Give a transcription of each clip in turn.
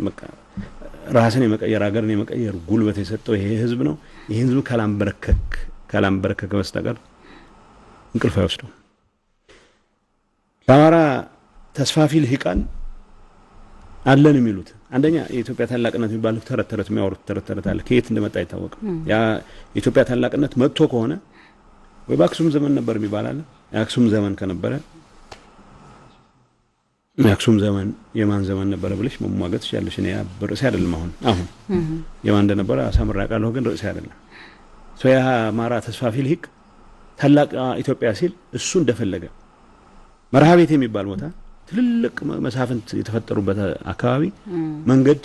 በቃ ራስን የመቀየር፣ ሀገርን የመቀየር ጉልበት የሰጠው ይሄ ህዝብ ነው። ይሄ ህዝብ ካላንበረከክ በስተቀር እንቅልፍ አይወስደው። ለአማራ ተስፋፊ ልሂቃን አለን የሚሉት አንደኛ የኢትዮጵያ ታላቅነት የሚባለው ተረት ተረት የሚያወሩት ተረት ተረት አለ። ከየት እንደመጣ አይታወቅም። ያ የኢትዮጵያ ታላቅነት መጥቶ ከሆነ ወይ በአክሱም ዘመን ነበር የሚባል አለ። የአክሱም ዘመን ከነበረ የአክሱም ዘመን የማን ዘመን ነበረ ብለሽ መሟገት ትችያለሽ። እኔ ርዕሴ አይደለም። አሁን የማን እንደነበረ አሳምሬ አውቃለሁ፣ ግን ርዕሴ አይደለም። ያ አማራ ተስፋፊ ልሂቅ ታላቅ ኢትዮጵያ ሲል እሱ እንደፈለገ መርሃ ቤት የሚባል ቦታ፣ ትልልቅ መሳፍንት የተፈጠሩበት አካባቢ መንገድ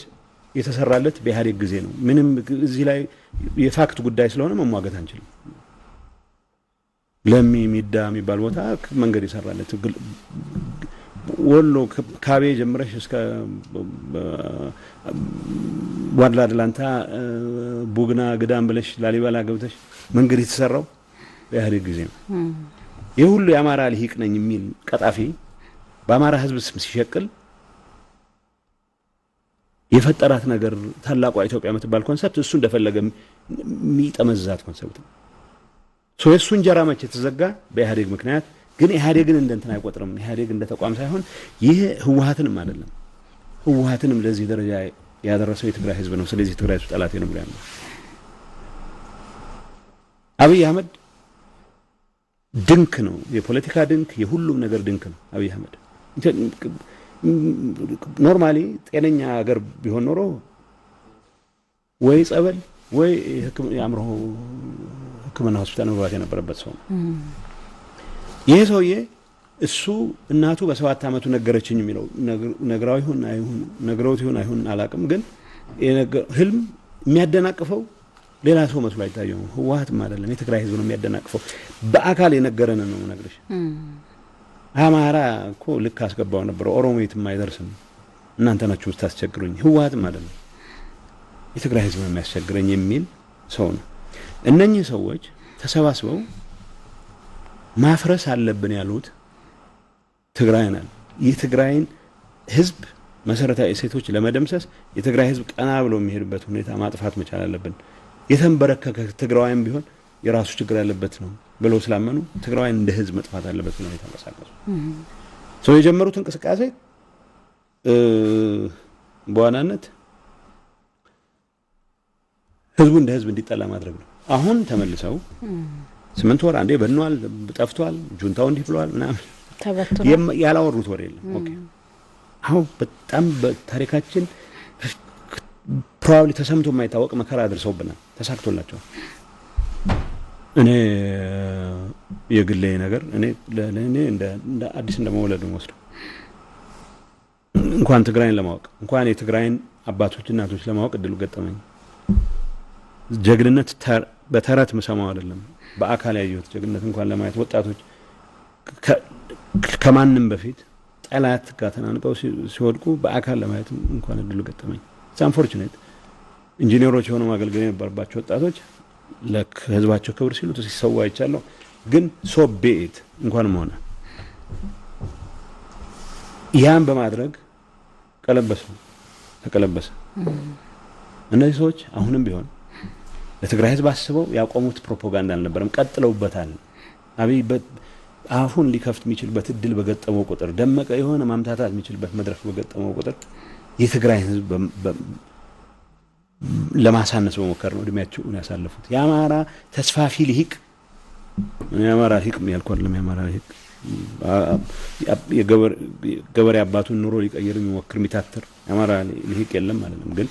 የተሰራለት በኢህአዴግ ጊዜ ነው። ምንም እዚህ ላይ የ fact ጉዳይ ስለሆነ መሟገት አንችልም። ለሚ ሚዳ የሚባል ቦታ መንገድ የሰራለት፣ ወሎ ካቤ ጀምረሽ እስከ ዋድላ ደላንታ፣ ቡግና ግዳም ብለሽ ላሊበላ ገብተሽ መንገድ የተሰራው በኢህአዴግ ጊዜ ነው። ይህ ሁሉ የአማራ ልሂቅ ነኝ የሚል ቀጣፊ በአማራ ሕዝብ ስም ሲሸቅል የፈጠራት ነገር ታላቋ ኢትዮጵያ የምትባል concept እሱ እንደፈለገ የሚጠመዛት concept ነው። የእሱ እንጀራ መቼ ተዘጋ? በኢህአዴግ ምክንያት። ግን ኢህአዴግን እንደ እንትን አይቆጥርም። ኢህአዴግ እንደ ተቋም ሳይሆን ይህ ህወሀትንም አይደለም። ህወሀትንም ለዚህ ደረጃ ያደረሰው የትግራይ ህዝብ ነው። ስለዚህ የትግራይ ህዝብ ጠላቴ ነው ብሎ ያምናል። አብይ አህመድ ድንክ ነው። የፖለቲካ ድንክ፣ የሁሉም ነገር ድንክ ነው አብይ አህመድ። Normally ጤነኛ ሀገር ቢሆን ኖሮ ወይ ጸበል ወይ የአእምሮ ሕክምና ሆስፒታል መግባት የነበረበት ሰው ነው። ይሄ ሰውዬ እሱ እናቱ በ7 ዓመቱ ነገረችኝ የሚለው ነግራው ይሁን አይሁን፣ ነግረውት ይሁን አይሁን አላቅም፣ ግን ህልም የሚያደናቅፈው ሌላ ሰው መስሎ አይታየውም። ህወሀትም አይደለም፣ የትግራይ ህዝብ ነው የሚያደናቅፈው። በአካል የነገረን ነው የምነግርሽ። አማራ እኮ ልክ አስገባው ነበር። ኦሮሞ የትም አይደርስም፣ እናንተ ናችሁ የምታስቸግሩኝ። ህወሀትም አይደለም፣ የትግራይ ህዝብ ነው የሚያስቸግረኝ የሚል ሰው ነው። እነኚህ ሰዎች ተሰባስበው ማፍረስ አለብን ያሉት ትግራይን አለ። የትግራይን ህዝብ መሰረታዊ እሴቶች ለመደምሰስ የትግራይ ህዝብ ቀና ብሎ የሚሄድበት ሁኔታ ማጥፋት መቻል አለብን። የተንበረከከ ትግራዋይም ቢሆን የራሱ ችግር ያለበት ነው ብለው ስላመኑ ትግራዋይን እንደ ህዝብ መጥፋት አለበት ብለው የተንቀሳቀሱ ሰው የጀመሩት እንቅስቃሴ በዋናነት ህዝቡ እንደ ህዝብ እንዲጠላ ማድረግ ነው። አሁን ተመልሰው 8 ወር አንዴ በኗል፣ ጠፍቷል፣ ጁንታው እንዲህ ብለዋል ምናምን ያላወሩት ወሬ የለም። Okay፣ አሁን በጣም በታሪካችን probably ተሰምቶ የማይታወቅ መከራ አድርሰውብናል። ተሳክቶላቸዋል። እኔ የግሌ ነገር እኔ ለእኔ እንደ አዲስ እንደመወለድ ነው የምወስደው። እንኳን ትግራይን ለማወቅ፣ እንኳን የትግራይን አባቶች እናቶች ለማወቅ እድሉ ገጠመኝ። ጀግንነት በተረት ምሰማው አይደለም፣ በአካል ያየሁት ጀግንነት እንኳን ለማየት፣ ወጣቶች ከማንም በፊት ጠላት ጋር ተናንቀው ሲወድቁ በአካል ለማየት እንኳን እድሉ ገጠመኝ። Unfortunate ኢንጂነሮች የሆነው ማገልገል የነበረባቸው ወጣቶች ለህዝባቸው ክብር ሲሉ ሲሰዋ አይቻለሁ። ግን so be it እንኳንም ሆነ። ያን በማድረግ ቀለበሱ፣ ተቀለበሰ። እነዚህ ሰዎች አሁንም ቢሆን ለትግራይ ህዝብ አስበው ያቆሙት ፕሮፓጋንዳ አልነበረም፣ ቀጥለውበታል። አብይ አፉን ሊከፍት የሚችልበት እድል በገጠመው ቁጥር፣ ደመቀ የሆነ ማምታታት የሚችልበት መድረክ በገጠመው ቁጥር የትግራይ ህዝብ ለማሳነስ በሞከር ነው እድሜያቸውን ያሳለፉት። የአማራ ተስፋፊ ልሂቅ፣ የአማራ ልሂቅ ያልኩ አይደለም። የአማራ ልሂቅ የገበሬ አባቱን ኑሮ ሊቀይር የሚሞክር የሚታትር የአማራ ልሂቅ የለም አይደለም። ግን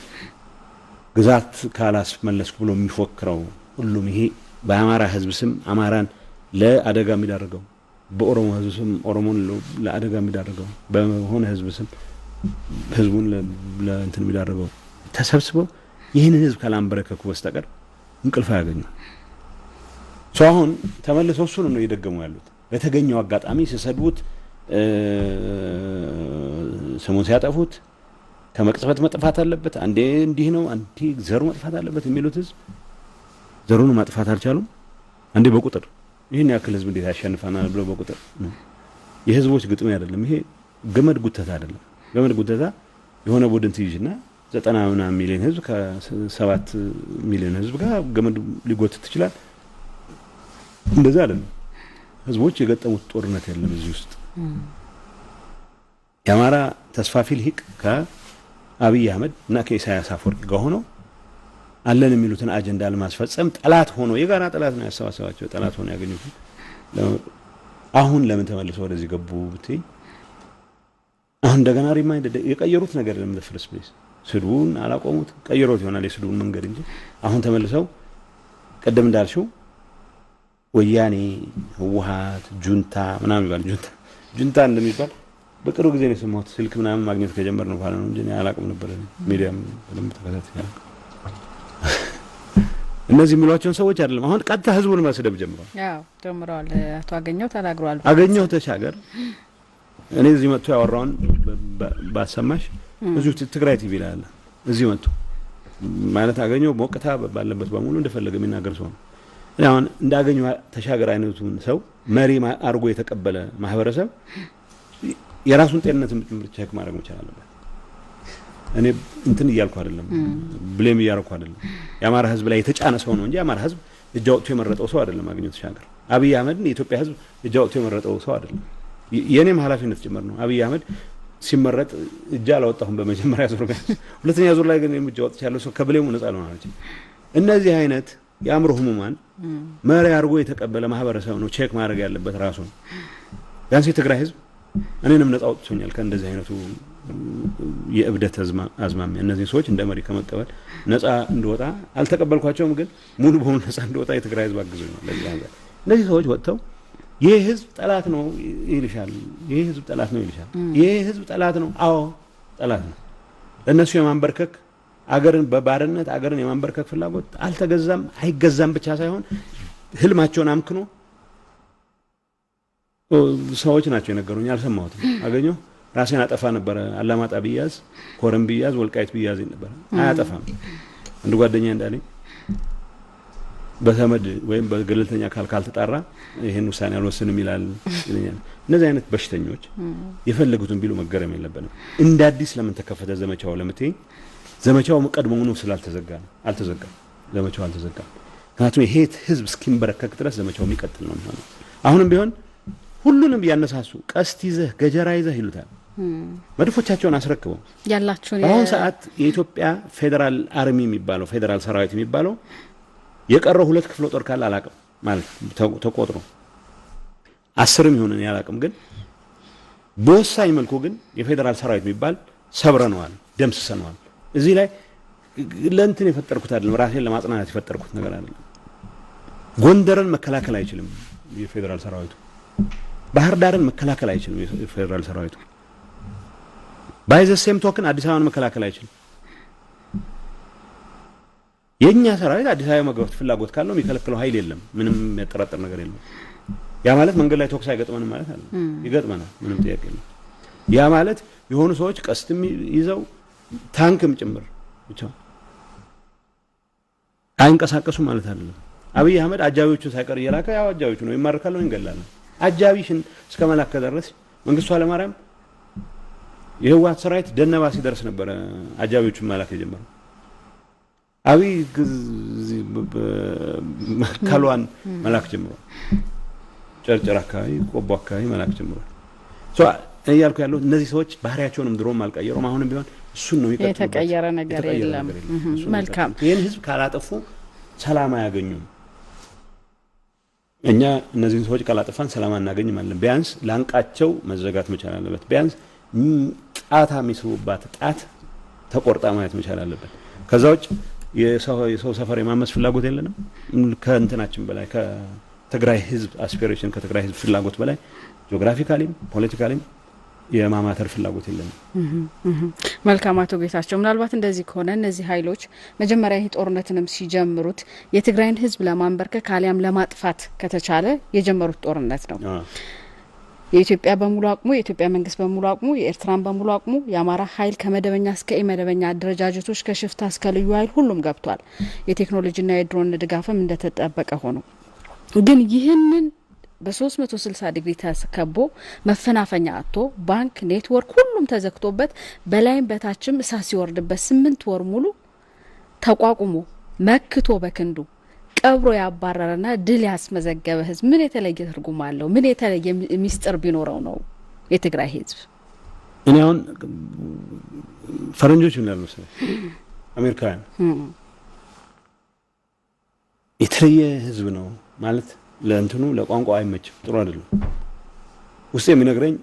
ግዛት ካላስመለስኩ ብሎ የሚፎክረው ሁሉም ይሄ በአማራ ህዝብ ስም አማራን ለአደጋ የሚዳርገው፣ በኦሮሞ ህዝብ ስም ኦሮሞን ለአደጋ የሚዳርገው፣ በሆነ ህዝብ ስም ህዝቡን ለእንትን የሚዳርገው ተሰብስበው ይህንን ህዝብ ካላንበረከኩ በስተቀር እንቅልፍ አያገኙ። ሰው አሁን ተመልሰው እሱን ነው እየደገሙ ያሉት። በተገኘው አጋጣሚ ሲሰድቡት፣ ስሙን ሲያጠፉት፣ ከመቅጽበት መጥፋት አለበት፣ አንዴ እንዲህ ነው፣ አንዴ ዘሩ መጥፋት አለበት የሚሉት ህዝብ ዘሩን ማጥፋት አልቻሉም። አንዴ በቁጥር ይህን ያክል ህዝብ እንዴት ያሸንፈናል ብለው በቁጥር፣ የህዝቦች ግጥሚያ አይደለም ይሄ፣ ገመድ ጉተታ አይደለም። ገመድ ጉተታ የሆነ ቡድን ትይዥና 90 ምናምን ሚሊዮን ህዝብ ከ7 ሚሊዮን ህዝብ ጋር ገመድ ሊጎትት ይችላል። እንደዛ አይደለም። ህዝቦች የገጠሙት ጦርነት የለም እዚህ ውስጥ። የአማራ ተስፋፊ ልሂቅ ከአብይ አህመድ እና ከኢሳያስ አፈወርቂ ጋር ሆነው አለን የሚሉትን አጀንዳ ለማስፈጸም ጠላት ሆኖ፣ የጋራ ጠላት ነው ያሰባሰባቸው፣ ጠላት ሆኖ ያገኙትን። አሁን ለምን ተመልሰው ወደዚህ ገቡ ብትይ፣ አሁን እንደገና remind የቀየሩት ነገር የለም። First place ስድቡን አላቆሙት፣ ቀይሮት ይሆናል የስድቡን መንገድ እንጂ አሁን ተመልሰው ቅድም እንዳልሽው ወያኔ፣ ህወሀት፣ ጁንታ ምናምን ይባል፣ ጁንታ ጁንታ እንደሚባል በቅርብ ጊዜ ነው የሰማሁት። ስልክ ምናምን ማግኘት ከጀመርን በኋላ ነው እንጂ እኔ አላቅም ነበር። ሚዲያም በደንብ ተከታትዬ አላውቅም። እነዚህ የሚሏቸውን ሰዎች አይደለም፣ አሁን ቀጥታ ህዝቡን መስደብ ጀምረዋል። ያው ጀምረዋል። አቶ አገኘው ተናግረዋል። አገኘሁ ተሻገር እኔ እዚህ መጥቶ ያወራውን ባሰማሽ፣ እዚሁ ትግራይ ቲቪ ላይ አለ። እዚህ መጥቶ ማለት አገኘሁ ሞቅታ ባለበት በሙሉ እንደፈለገ የሚናገር ሰው ነው። እኔ አሁን እንደ አገኘሁ ተሻገር አይነቱን ሰው መሪ አድርጎ የተቀበለ ማህበረሰብ የራሱን ጤንነትም ጭምር check ማድረግ መቻል አለበት። እኔ እንትን እያልኩ አይደለም፣ blame እያደረኩ አይደለም። የአማራ ህዝብ ላይ የተጫነ ሰው ነው እንጂ የአማራ ህዝብ እጅ አውጥቶ የመረጠው ሰው አይደለም። አገኘሁ ተሻገር አብይ አህመድን የኢትዮጵያ ህዝብ እጅ አውጥቶ የመረጠው ሰው አይደለም። የእኔም ኃላፊነት ጭምር ነው። አብይ አህመድ ሲመረጥ እጅ አላወጣሁም በመጀመሪያ ዙር፣ ቢያንስ ሁለተኛ ዙር ላይ ግን እኔም እጅ አውጥቻለሁ። ሰው ከ blame ኡ ነጻ ልሆን አልችልም። እነዚህ አይነት የአእምሮ ህሙማን መሪ አድርጎ የተቀበለ ማህበረሰብ ነው check ማድረግ ያለበት ራሱን። ቢያንስ የትግራይ ህዝብ እኔንም ነጻ አውጥቶኛል ከእንደዚህ አይነቱ የእብደት አዝማሚያ። እነዚህ ሰዎች እንደ መሪ ከመቀበል ነጻ እንድወጣ፣ አልተቀበልኳቸውም፣ ግን ሙሉ በሙሉ ነጻ እንድወጣ የትግራይ ህዝብ አግዞኛል። ለዚህ አንጻር እነዚህ ሰዎች ወጥተው ይህ ህዝብ ጠላት ነው ይልሻል፣ ይህ ህዝብ ጠላት ነው ይልሻል፣ ይህ ህዝብ ጠላት ነው። አዎ ጠላት ነው። ለእነሱ የማንበርከክ፣ አገርን በባርነት አገርን የማንበርከክ ፍላጎት አልተገዛም፣ አይገዛም ብቻ ሳይሆን ህልማቸውን አምክኖ፣ ሰዎች ናቸው የነገሩኝ፣ አልሰማሁትም። አገኘሁ ራሴን አጠፋ ነበረ። አላማጣ ብያዝ፣ ኮረም ብያዝ፣ ወልቃይት ብያዝ ነበረ። አያጠፋም። አንድ ጓደኛ እንዳለኝ በተመድ ወይም በገለልተኛ አካል ካልተጣራ ይህን ውሳኔ አልወስንም ይላል ይለኛል። እነዚህ አይነት በሽተኞች የፈለጉትን ቢሉ መገረም የለብንም። እንደ አዲስ ለምን ተከፈተ ዘመቻው ለምትይኝ፣ ዘመቻው ቀድሞውኑ ስላልተዘጋ ነው። አልተዘጋም፣ ዘመቻው አልተዘጋም። ምክንያቱም ይሄ ህዝብ እስኪንበረከክ ድረስ ዘመቻው የሚቀጥል ነው የሚሆነው። አሁንም ቢሆን ሁሉንም እያነሳሱ ቀስት ይዘህ ገጀራ ይዘህ ይሉታል። መድፎቻቸውን አስረክበው ያላችሁን በአሁኑ ሰዓት የኢትዮጵያ ፌዴራል army የሚባለው፣ ፌዴራል ሰራዊት የሚባለው የቀረው ሁለት ክፍለ ጦር ካለ አላቅም፣ ማለት ተቆጥሮ 10ም ይሁን እኔ አላቅም። ግን በወሳኝ መልኩ ግን የፌዴራል ሰራዊት የሚባል ሰብረነዋል፣ ደምስሰነዋል። እዚህ ላይ ለእንትን የፈጠርኩት አይደለም፣ ራሴን ለማጽናናት የፈጠርኩት ነገር አይደለም። ጎንደርን መከላከል አይችልም የፌዴራል ሰራዊቱ። ባህር ዳርን መከላከል አይችልም የፌዴራል ሰራዊቱ። By the same token አዲስ አበባን መከላከል አይችልም። የእኛ ሰራዊት አዲስ አበባ መግባት ፍላጎት ካለው የሚከለክለው ኃይል የለም። ምንም የሚያጠራጥር ነገር የለም። ያ ማለት መንገድ ላይ ተኩስ አይገጥመንም ማለት አይደለም። ይገጥመናል፣ ምንም ጥያቄ የለም። ያ ማለት የሆኑ ሰዎች ቀስትም ይዘው ታንክም ጭምር ብቻ አይንቀሳቀሱም ማለት አይደለም። አብይ አህመድ አጃቢዎቹን ሳይቀር እየላከ፣ ያው አጃቢዎቹ ነው ይማርካሉ፣ እንገላለን። አጃቢሽን እስከ መላክ ከደረስ፣ መንግስቱ ኃይለማርያም የህወሓት ሰራዊት ደነባ ሲደርስ ነበረ አጃቢዎቹን መላክ የጀመረው። አብይ ከሏን መላክ ጀምሯል። ጨርጨር አካባቢ፣ ቆቦ አካባቢ መላክ ጀምሯል። እያልኩ ያለሁት እነዚህ ሰዎች ባህሪያቸውንም ድሮም አልቀየሩም። አሁንም ቢሆን እሱን ነው የሚቀጥሉበት። የተቀየረ ነገር የለም። መልካም። ይህን ህዝብ ካላጠፉ ሰላም አያገኙም። እኛ እነዚህን ሰዎች ካላጠፋን ሰላም አናገኝም አለን። ቢያንስ ላንቃቸው መዘጋት መቻል አለበት። ቢያንስ ጣታ የሚስቡባት ጣት ተቆርጣ ማየት መቻል አለበት። ከዛ ውጭ የሰው ሰፈር የማመስ ፍላጎት የለንም። ከእንትናችን በላይ፣ ከትግራይ ህዝብ aspiration፣ ከትግራይ ህዝብ ፍላጎት በላይ geographically ም politically ም የማማተር ፍላጎት የለንም። መልካም አቶ ጌታቸው፣ ምናልባት እንደዚህ ከሆነ እነዚህ ኃይሎች መጀመሪያ ይህ ጦርነትንም ሲጀምሩት የትግራይን ህዝብ ለማንበርከክ አሊያም ለማጥፋት ከተቻለ የጀመሩት ጦርነት ነው። የኢትዮጵያ በሙሉ አቅሙ፣ የኢትዮጵያ መንግስት በሙሉ አቅሙ፣ የኤርትራን በሙሉ አቅሙ፣ የአማራ ኃይል ከመደበኛ እስከ ኢመደበኛ አደረጃጀቶች፣ ከሽፍታ እስከ ልዩ ኃይል ሁሉም ገብቷል። የቴክኖሎጂና የድሮን ድጋፍም እንደተጠበቀ ሆኖ ግን ይህንን በ360 ዲግሪ ተከቦ፣ መፈናፈኛ አጥቶ፣ ባንክ፣ ኔትወርክ ሁሉም ተዘግቶበት፣ በላይም በታችም እሳት ሲወርድበት 8 ወር ሙሉ ተቋቁሞ፣ መክቶ፣ በክንዱ ቀብሮ ያባረረና ድል ያስመዘገበ ህዝብ ምን የተለየ ትርጉም አለው? ምን የተለየ ሚስጥር ቢኖረው ነው የትግራይ ህዝብ? እኔ አሁን ፈረንጆች ምን ያሉ መሰለኝ፣ አሜሪካውያን የተለየ ህዝብ ነው ማለት ለእንትኑ ለቋንቋ አይመችም፣ ጥሩ አይደለም። ውስጥ የሚነግረኝ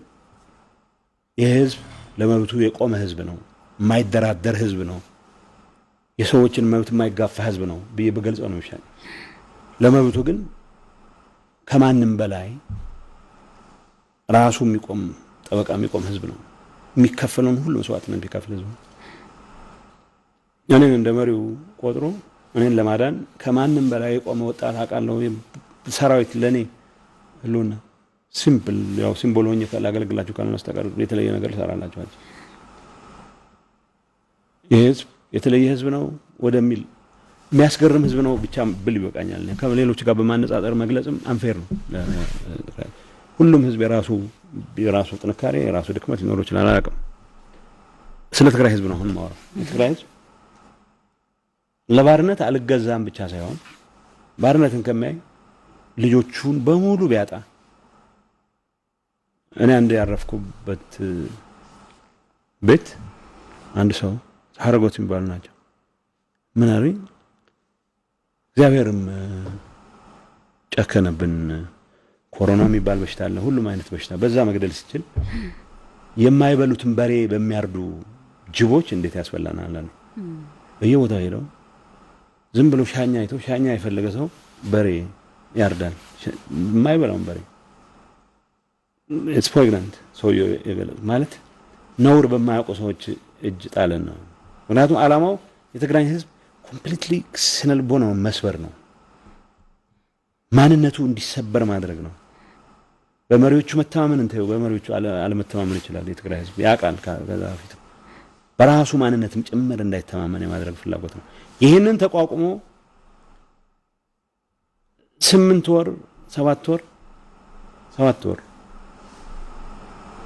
ይህ ህዝብ ለመብቱ የቆመ ህዝብ ነው፣ የማይደራደር ህዝብ ነው፣ የሰዎችን መብት የማይጋፋ ህዝብ ነው ብዬ ብገልጸው ነው የሚሻለው። ለመብቱ ግን ከማንም በላይ ራሱ የሚቆም፣ ጠበቃ የሚቆም ህዝብ ነው። የሚከፈለውን ሁሉ መስዋዕትነት የሚከፍል ህዝብ ነው። እኔን እንደ መሪው ቆጥሮ እኔን ለማዳን ከማንም በላይ የቆመ ወጣት አውቃለሁ። ሰራዊት ለእኔ ህልውና simple ያው symbol ሆኜ ላገለግላችሁ ካልሆነ በስተቀር የተለየ ነገር ልሰራላችሁ። ይህ ህዝብ የተለየ ህዝብ ነው ወደሚል፣ የሚያስገርም ህዝብ ነው ብቻ ብል ይበቃኛል። ከሌሎች ጋር በማነጻጸር መግለጽም unfair ነው። ሁሉም ህዝብ የራሱ ጥንካሬ፣ የራሱ ድክመት ሊኖረው ይችላል። አላውቅም። ስለ ትግራይ ህዝብ ነው አሁን የማወራው። የትግራይ ህዝብ ለባርነት አልገዛም ብቻ ሳይሆን ባርነትን ከሚያይ ልጆቹን በሙሉ ቢያጣ፣ እኔ አንድ ያረፍኩበት ቤት አንድ ሰው ሀረጎት የሚባሉ ናቸው። ምን አሉኝ? እግዚአብሔርም ጨከነብን። ኮሮና የሚባል በሽታ አለ፣ ሁሉም አይነት በሽታ፣ በዛ መግደል ሲችል የማይበሉትን በሬ በሚያርዱ ጅቦች እንዴት ያስበላናል አሉ። በየቦታው ሄደው ዝም ብሎ ሻኛ አይተው ሻኛ የፈለገ ሰው በሬ ያርዳል፣ የማይበላውን በሬ። It's pregnant ሰውየው የገለጹት ማለት ነውር በማያውቁ ሰዎች እጅ ጣለን ነው። ምክንያቱም ዓላማው የትግራይ ህዝብ completely ስነልቦናውን መስበር ነው። ማንነቱ እንዲሰበር ማድረግ ነው። በመሪዎቹ መተማመን እንተው፣ በመሪዎቹ አለመተማመን ይችላል። የትግራይ ህዝብ ያውቃል። ከዛ በፊት በራሱ ማንነትም ጭምር እንዳይተማመን የማድረግ ፍላጎት ነው። ይህንን ተቋቁሞ 8 ወር፣ 7 ወር፣ 7 ወር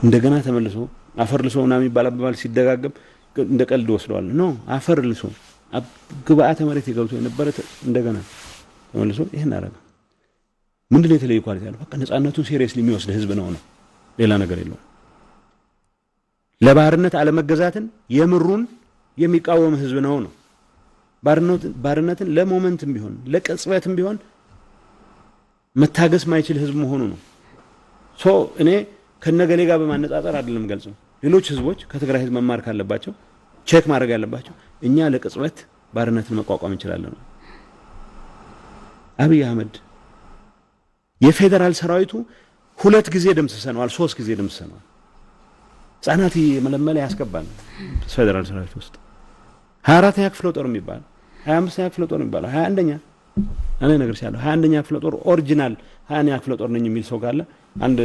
እንደገና ተመልሶ አፈር ልሶ ምናምን የሚባል አባባል ሲደጋገም እንደ ቀልድ ወስደዋል። No፣ አፈር ልሶ ግብአተ መሬት የገብቶ የነበረ እንደገና ተመልሶ ይህን አረገ። ምንድን ነው የተለየ quality ያለው? በቃ ነጻነቱን seriously የሚወስድ ህዝብ ነው። ሌላ ነገር የለውም። ለባርነት አለመገዛትን የምሩን የሚቃወም ህዝብ ነው። ባርነትን ለ moment ም ቢሆን፣ ለቅጽበትም ቢሆን መታገስ ማይችል ህዝብ መሆኑ ነው። So እኔ ከነገሌ ጋር በማነጻጸር አይደለም ገልጸው። ሌሎች ህዝቦች ከትግራይ ህዝብ መማር ካለባቸው፣ check ማድረግ ያለባቸው እኛ ለቅጽበት ባርነትን መቋቋም እንችላለን ነው። አብይ አህመድ የፌዴራል ሰራዊቱ ሁለት ጊዜ ደምስሰነዋል፣ ሶስት ጊዜ ደምስሰነዋል። ህጻናት የመለመለ ያስገባል ፌዴራል ሰራዊት ውስጥ። 24ኛ ክፍለ ጦር የሚባል፣ 25ኛ ክፍለ ጦር የሚባለው፣ 21ኛ፣ እኔ ነገር ሲያለሁ 21ኛ ክፍለ ጦር original 21ኛ ክፍለ ጦር ነኝ የሚል ሰው ካለ፣ አንድ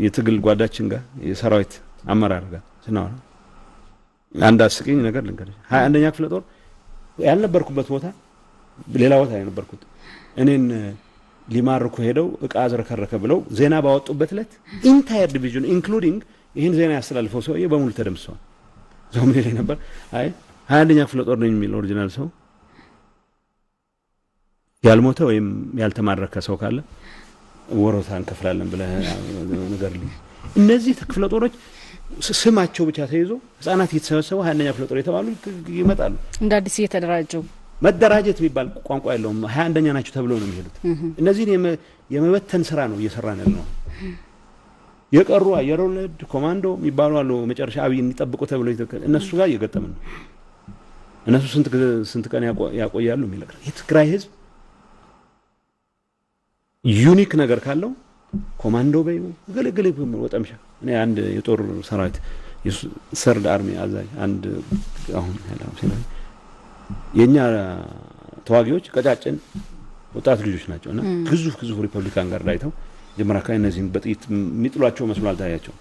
የትግል ጓዳችን ጋር፣ የሰራዊት አመራር ጋር ስናወራ አንድ አስቂኝ ነገር ልንገርሽ። 21ኛ ክፍለ ጦር ያልነበርኩበት ቦታ፣ ሌላ ቦታ የነበርኩት፣ እኔን ሊማርኩ ሄደው እቃ አዝረከረከ ብለው ዜና ባወጡበት ዕለት entire division including ይህን ዜና ያስተላልፈው ሰውዬ በሙሉ ተደምስሰዋል። ሰው ምን ይለኝ ነበር? አይ፣ 21ኛ ክፍለ ጦር ነኝ የሚል original ሰው፣ ያልሞተ ወይም ያልተማረከ ሰው ካለ ወሮታ እንከፍላለን ብለህ ንገርልኝ። እነዚህ ክፍለ ጦሮች ስማቸው ብቻ ተይዞ ህጻናት እየተሰበሰቡ 21ኛ ክፍለ ጦር የተባሉ ይመጣሉ። እንደ አዲስ እየተደራጁ። መደራጀት የሚባል ቋንቋ የለውም። 21ኛ ናቸው ተብለው ነው የሚሄዱት። እነዚህን የመበተን ስራ ነው እየሰራን ያለ ነው። የቀሩ አየር ወለድ፣ ኮማንዶ የሚባሉ አሉ። መጨረሻ አብይ እንዲጠብቁ ተብሎ እነሱ ጋር እየገጠምን ነው። እነሱ ስንት ቀን ያቆያሉ የሚል የትግራይ ህዝብ unique ነገር ካለው ኮማንዶ በይው ገለገለ ወጠምሻ፣ እኔ አንድ የጦር ሰራዊት third army አዛዥ አንድ አሁን ያለው፣ የእኛ ተዋጊዎች ቀጫጭን ወጣት ልጆች ናቸው እና ግዙፍ ግዙፍ Republican Guard አይተው መጀመሪያ አካባቢ እነዚህም በጥይት የሚጥሏቸው መስሎ አልታያቸው።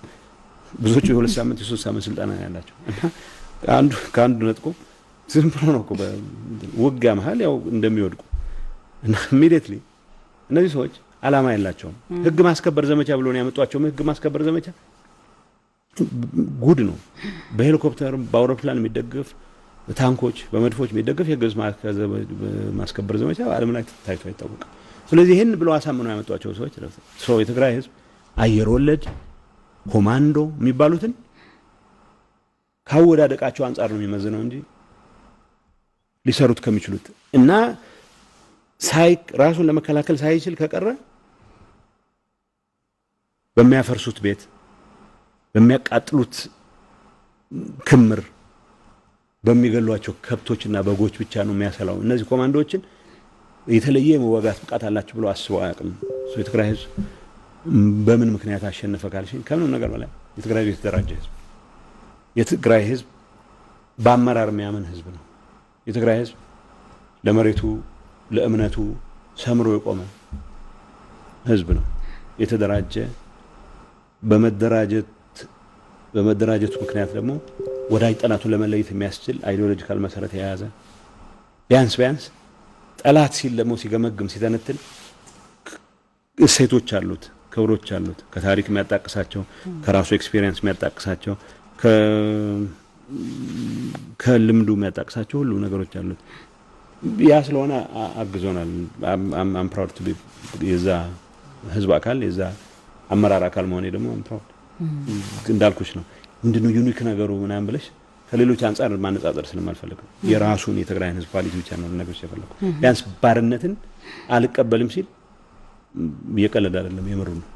ብዙዎቹ የ2 ሳምንት፣ የ3 ሳምንት ስልጠና ያላቸው እና አንዱ ከአንዱ ነጥቆ ዝም ብሎ ነው እኮ ውጊያ መሀል ያው እንደሚወድቁ እና immediately እነዚህ ሰዎች አላማ የላቸውም። ህግ ማስከበር ዘመቻ ብሎ ነው ያመጧቸው። ህግ ማስከበር ዘመቻ ጉድ ነው። በሄሊኮፕተር፣ በአውሮፕላን የሚደገፍ፣ በታንኮች፣ በመድፎች የሚደገፍ የህግ ማስከበር ዘመቻ በዓለም ላይ ታይቶ አይታወቅም። ስለዚህ ይህን ብለው አሳምነው ያመጧቸው ሰዎች ሰው የትግራይ ህዝብ አየር ወለድ፣ ኮማንዶ የሚባሉትን ካወዳደቃቸው አንጻር ነው የሚመዝነው እንጂ ሊሰሩት ከሚችሉት እና ሳይ ራሱን ለመከላከል ሳይችል ከቀረ በሚያፈርሱት ቤት፣ በሚያቃጥሉት ክምር፣ በሚገሏቸው ከብቶችና በጎች ብቻ ነው የሚያሰላው። እነዚህ ኮማንዶዎችን የተለየ የመዋጋት ብቃት አላቸው ብሎ አስበው አያውቅም። የትግራይ ህዝብ በምን ምክንያት አሸነፈ ካልሽኝ፣ ከምንም ነገር በላይ የትግራይ ህዝብ የተደራጀ ህዝብ፣ የትግራይ ህዝብ በአመራር የሚያምን ህዝብ ነው። የትግራይ ህዝብ ለመሬቱ፣ ለእምነቱ ሰምሮ የቆመ ህዝብ ነው። የተደራጀ፣ በመደራጀቱ ምክንያት ደግሞ ወዳጅ ጠላቱን ለመለየት የሚያስችል ideological መሰረት የያዘ፣ ቢያንስ ቢያንስ ጠላት ሲል ደግሞ ሲገመግም፣ ሲተነትን እሴቶች አሉት፣ ክብሮች አሉት። ከታሪክ የሚያጣቅሳቸው፣ ከራሱ experience የሚያጣቅሳቸው፣ ከልምዱ የሚያጣቅሳቸው ሁሉ ነገሮች አሉት። ያ ስለሆነ አግዞናል። I'm proud to be የዛ ህዝብ አካል፣ የዛ አመራር አካል መሆኔ ደግሞ I'm proud። እንዳልኩሽ ነው። ምንድነው unique ነገሩ ምናምን ብለሽ ከሌሎች አንጻር ማነጻጸር ስለማልፈልግ ነው። የራሱን የትግራይን ህዝብ quality ብቻ ነው ልነግርሽ የፈለኩት። ቢያንስ ባርነትን አልቀበልም ሲል እየቀለደ አይደለም፣ የምሩ ነው።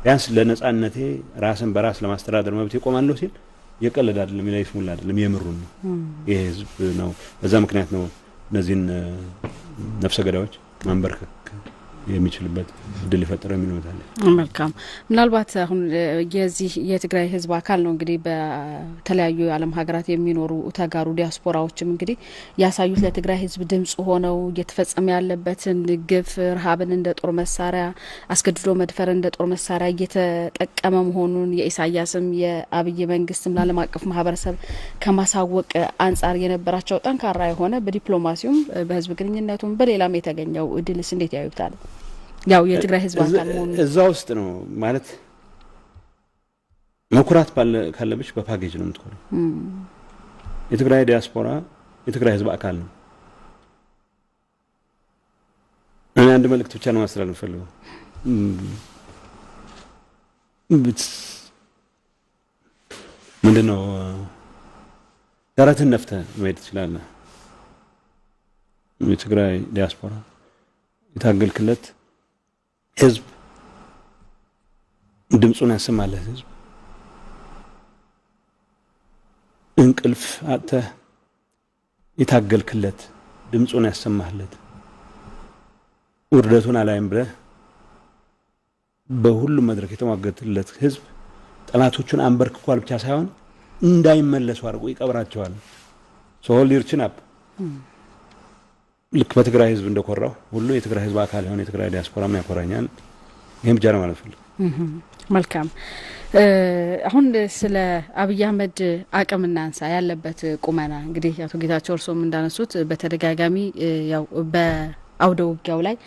ቢያንስ ለነጻነቴ፣ ራስን በራስ ለማስተዳደር መብት ይቆማለሁ ሲል እየቀለደ አይደለም፣ ይስሙላ አይደለም፣ የምሩን ነው። ይሄ ህዝብ ነው። በዛ ምክንያት ነው እነዚህን ነፍሰ ገዳዮች ማንበርከክ የሚችልበት እድል የፈጠረው የሚል እምነት አለ። መልካም። ምናልባት አሁን የዚህ የትግራይ ህዝብ አካል ነው እንግዲህ በተለያዩ የዓለም ሀገራት የሚኖሩ ተጋሩ ዲያስፖራዎችም እንግዲህ ያሳዩት ለትግራይ ህዝብ ድምጽ ሆነው እየተፈጸመ ያለበትን ግፍ፣ ረሃብን እንደ ጦር መሳሪያ፣ አስገድዶ መድፈር እንደ ጦር መሳሪያ እየተጠቀመ መሆኑን የኢሳያስም የአብይ መንግስትም ለዓለም አቀፍ ማህበረሰብ ከማሳወቅ አንጻር የነበራቸው ጠንካራ የሆነ በዲፕሎማሲውም፣ በህዝብ ግንኙነቱም፣ በሌላም የተገኘው ድልስ እንዴት ያዩታል? ያው የትግራይ ህዝብ አካል መሆኑ እዛ ውስጥ ነው ማለት መኩራት ካለብሽ በፓኬጅ ነው የምትኮሪው። የትግራይ ዲያስፖራ የትግራይ ህዝብ አካል ነው። እኔ አንድ መልእክት ብቻ ነው ማስተላለፍ የምፈልገው። ምንድን ነው፣ ደረትን ነፍተህ መሄድ ትችላለህ። የትግራይ ዲያስፖራ የታገልክለት ህዝብ፣ ድምፁን ያሰማለት ህዝብ፣ እንቅልፍ አጥተህ የታገልክለት፣ ድምፁን ያሰማህለት፣ ውርደቱን አላይም ብለህ በሁሉም መድረክ የተሟገትለት ህዝብ ጠላቶቹን አንበርክኳል ብቻ ሳይሆን እንዳይመለሱ አድርጎ ይቀብራቸዋል። So hold your chin up። ልክ በትግራይ ህዝብ እንደኮራው ሁሉ የትግራይ ህዝብ አካል የሆነ የትግራይ ዲያስፖራም ያኮራኛል። ይህም ብቻ ነው ማለት ፈልግ። መልካም። አሁን ስለ አብይ አህመድ አቅም እናንሳ። ያለበት ቁመና እንግዲህ አቶ ጌታቸው እርስዎም እንዳነሱት በተደጋጋሚ ያው በአውደ ውጊያው ላይ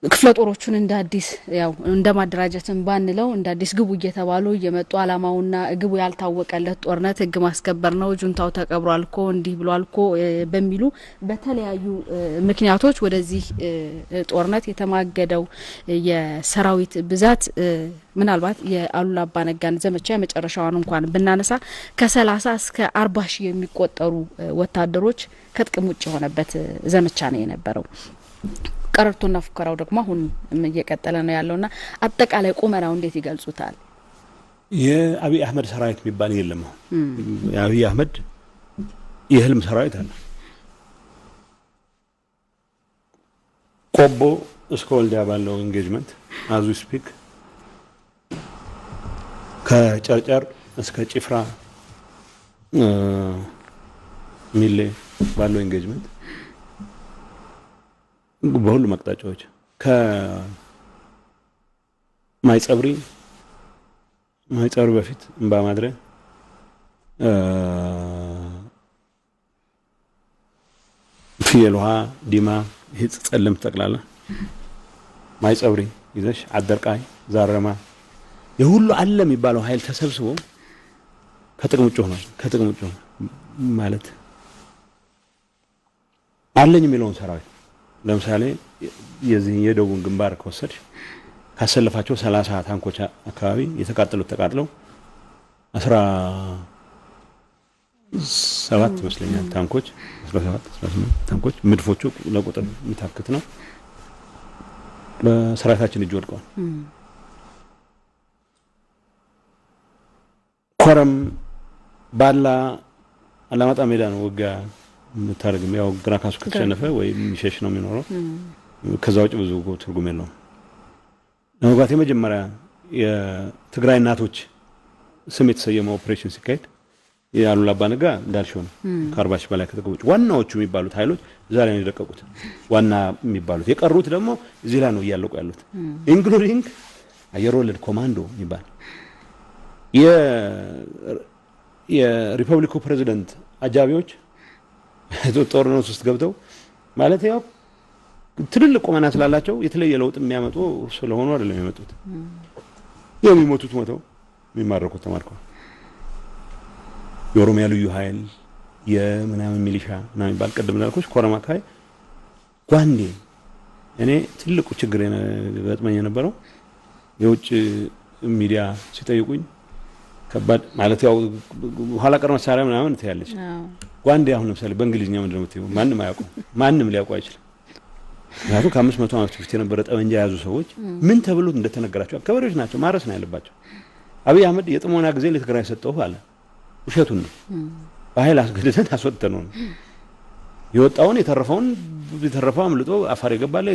ክፍለ ጦሮቹን እንደ አዲስ ያው እንደ ማደራጀትም ባንለው እንደ አዲስ ግቡ እየተባሉ እየመጡ አላማውና ግቡ ያልታወቀለት ጦርነት ህግ ማስከበር ነው፣ ጁንታው ተቀብሯል እኮ፣ እንዲህ ብሏል እኮ በሚሉ በተለያዩ ምክንያቶች ወደዚህ ጦርነት የተማገደው የሰራዊት ብዛት ምናልባት የአሉላ አባነጋን ዘመቻ የመጨረሻዋን እንኳን ብናነሳ ከ30 እስከ 40 ሺህ የሚቆጠሩ ወታደሮች ከጥቅም ውጭ የሆነበት ዘመቻ ነው የነበረው። ቀረርቶና ፉከራው ደግሞ አሁን እየቀጠለ ነው ያለውና አጠቃላይ ቁመናው እንዴት ይገልጹታል? የአብይ አህመድ ሰራዊት የሚባል የለም። አሁን የአብይ አህመድ የህልም ሰራዊት አለ። ቆቦ እስከ ወልዲያ ባለው engagement as we speak፣ ከጨርጨር እስከ ጭፍራ ሚሌ ባለው engagement፣ በሁሉም አቅጣጫዎች ከማይጸብሪ፣ ማይጸብሪ በፊት እምባ ማድረ፣ ፍየል ውሃ፣ ዲማ፣ ይሄ ጸለምት ጠቅላላ ማይጸብሪ ይዘሽ አደርቃይ፣ ዛረማ የሁሉ አለ የሚባለው ኃይል ተሰብስቦ ከጥቅም ውጭ ሆኗል። ከጥቅም ውጭ ሆኗል ማለት አለኝ የሚለውን ሰራዊት ለምሳሌ የዚህ የደቡብን ግንባር ከወሰድሽ ካሰለፋቸው 30 ታንኮች አካባቢ የተቃጠሉት ተቃጥለው 17 ይመስለኛል ታንኮች፣ 17 18 ታንኮች፣ መድፎቹ ለቁጥር የሚታክት ነው፣ በሰራዊታችን እጅ ወድቀዋል። ኮረም፣ ባላ፣ አላማጣ ሜዳ ነው ውጊያ የምታደርግም። ያው ግራ ካሱ ከተሸነፈ ወይ የሚሸሽ ነው የሚኖረው። ከዛ ውጭ ብዙ ትርጉም የለውም። ለመግባት የመጀመሪያ የትግራይ እናቶች ስም የተሰየመው ኦፕሬሽን ሲካሄድ የአሉላ አባ ነጋ እንዳልሽው ነው። ከ40 ሺህ በላይ ከጥቅም ውጭ ዋናዎቹ የሚባሉት ኃይሎች እዛ ላይ ነው የደቀቁት። ዋና የሚባሉት የቀሩት ደግሞ እዚህ ላይ ነው እያለቁ ያሉት። Including አየር ወለድ ኮማንዶ የሚባል፣ የሪፐብሊኩ ፕሬዚደንት አጃቢዎች ጦርነት ውስጥ ገብተው፣ ማለት ያው ትልልቅ ቁመና ስላላቸው የተለየ ለውጥ የሚያመጡ ስለሆኑ አይደለም የመጡት። የሚሞቱት ሞተው የሚማረኩት ተማርከዋል። የኦሮሚያ ልዩ ኃይል የምናምን ሚሊሻ ምናምን የሚባል ቅድም እንዳልኩሽ ኮረም አካባቢ ጓንዴ እኔ ትልቁ ችግር ገጥመኝ የነበረው የውጭ ሚዲያ ሲጠይቁኝ ከባድ ማለት ያው ኋላ ቀር መሳሪያ ምናምን ትያለች። ጓንዴ አሁን ለምሳሌ በእንግሊዝኛ ምንድን ነው የምትይው? ማንም አያውቀው፣ ማንም ሊያውቀው አይችልም። ምክንያቱም ከ500 ዓመት በፊት የነበረ ጠመንጃ የያዙ ሰዎች ምን ተብሎ እንደተነገራቸው ገበሬዎች ናቸው፣ ማረስ ነው ያለባቸው። አብይ አህመድ የጥሞና ጊዜ ለትግራይ ሰጠሁ አለ። ውሸቱን ነው። በኃይል አስገድደን አስወጥተነው ነው የወጣውን። የተረፈውን የተረፈው አምልጦ አፋር የገባለ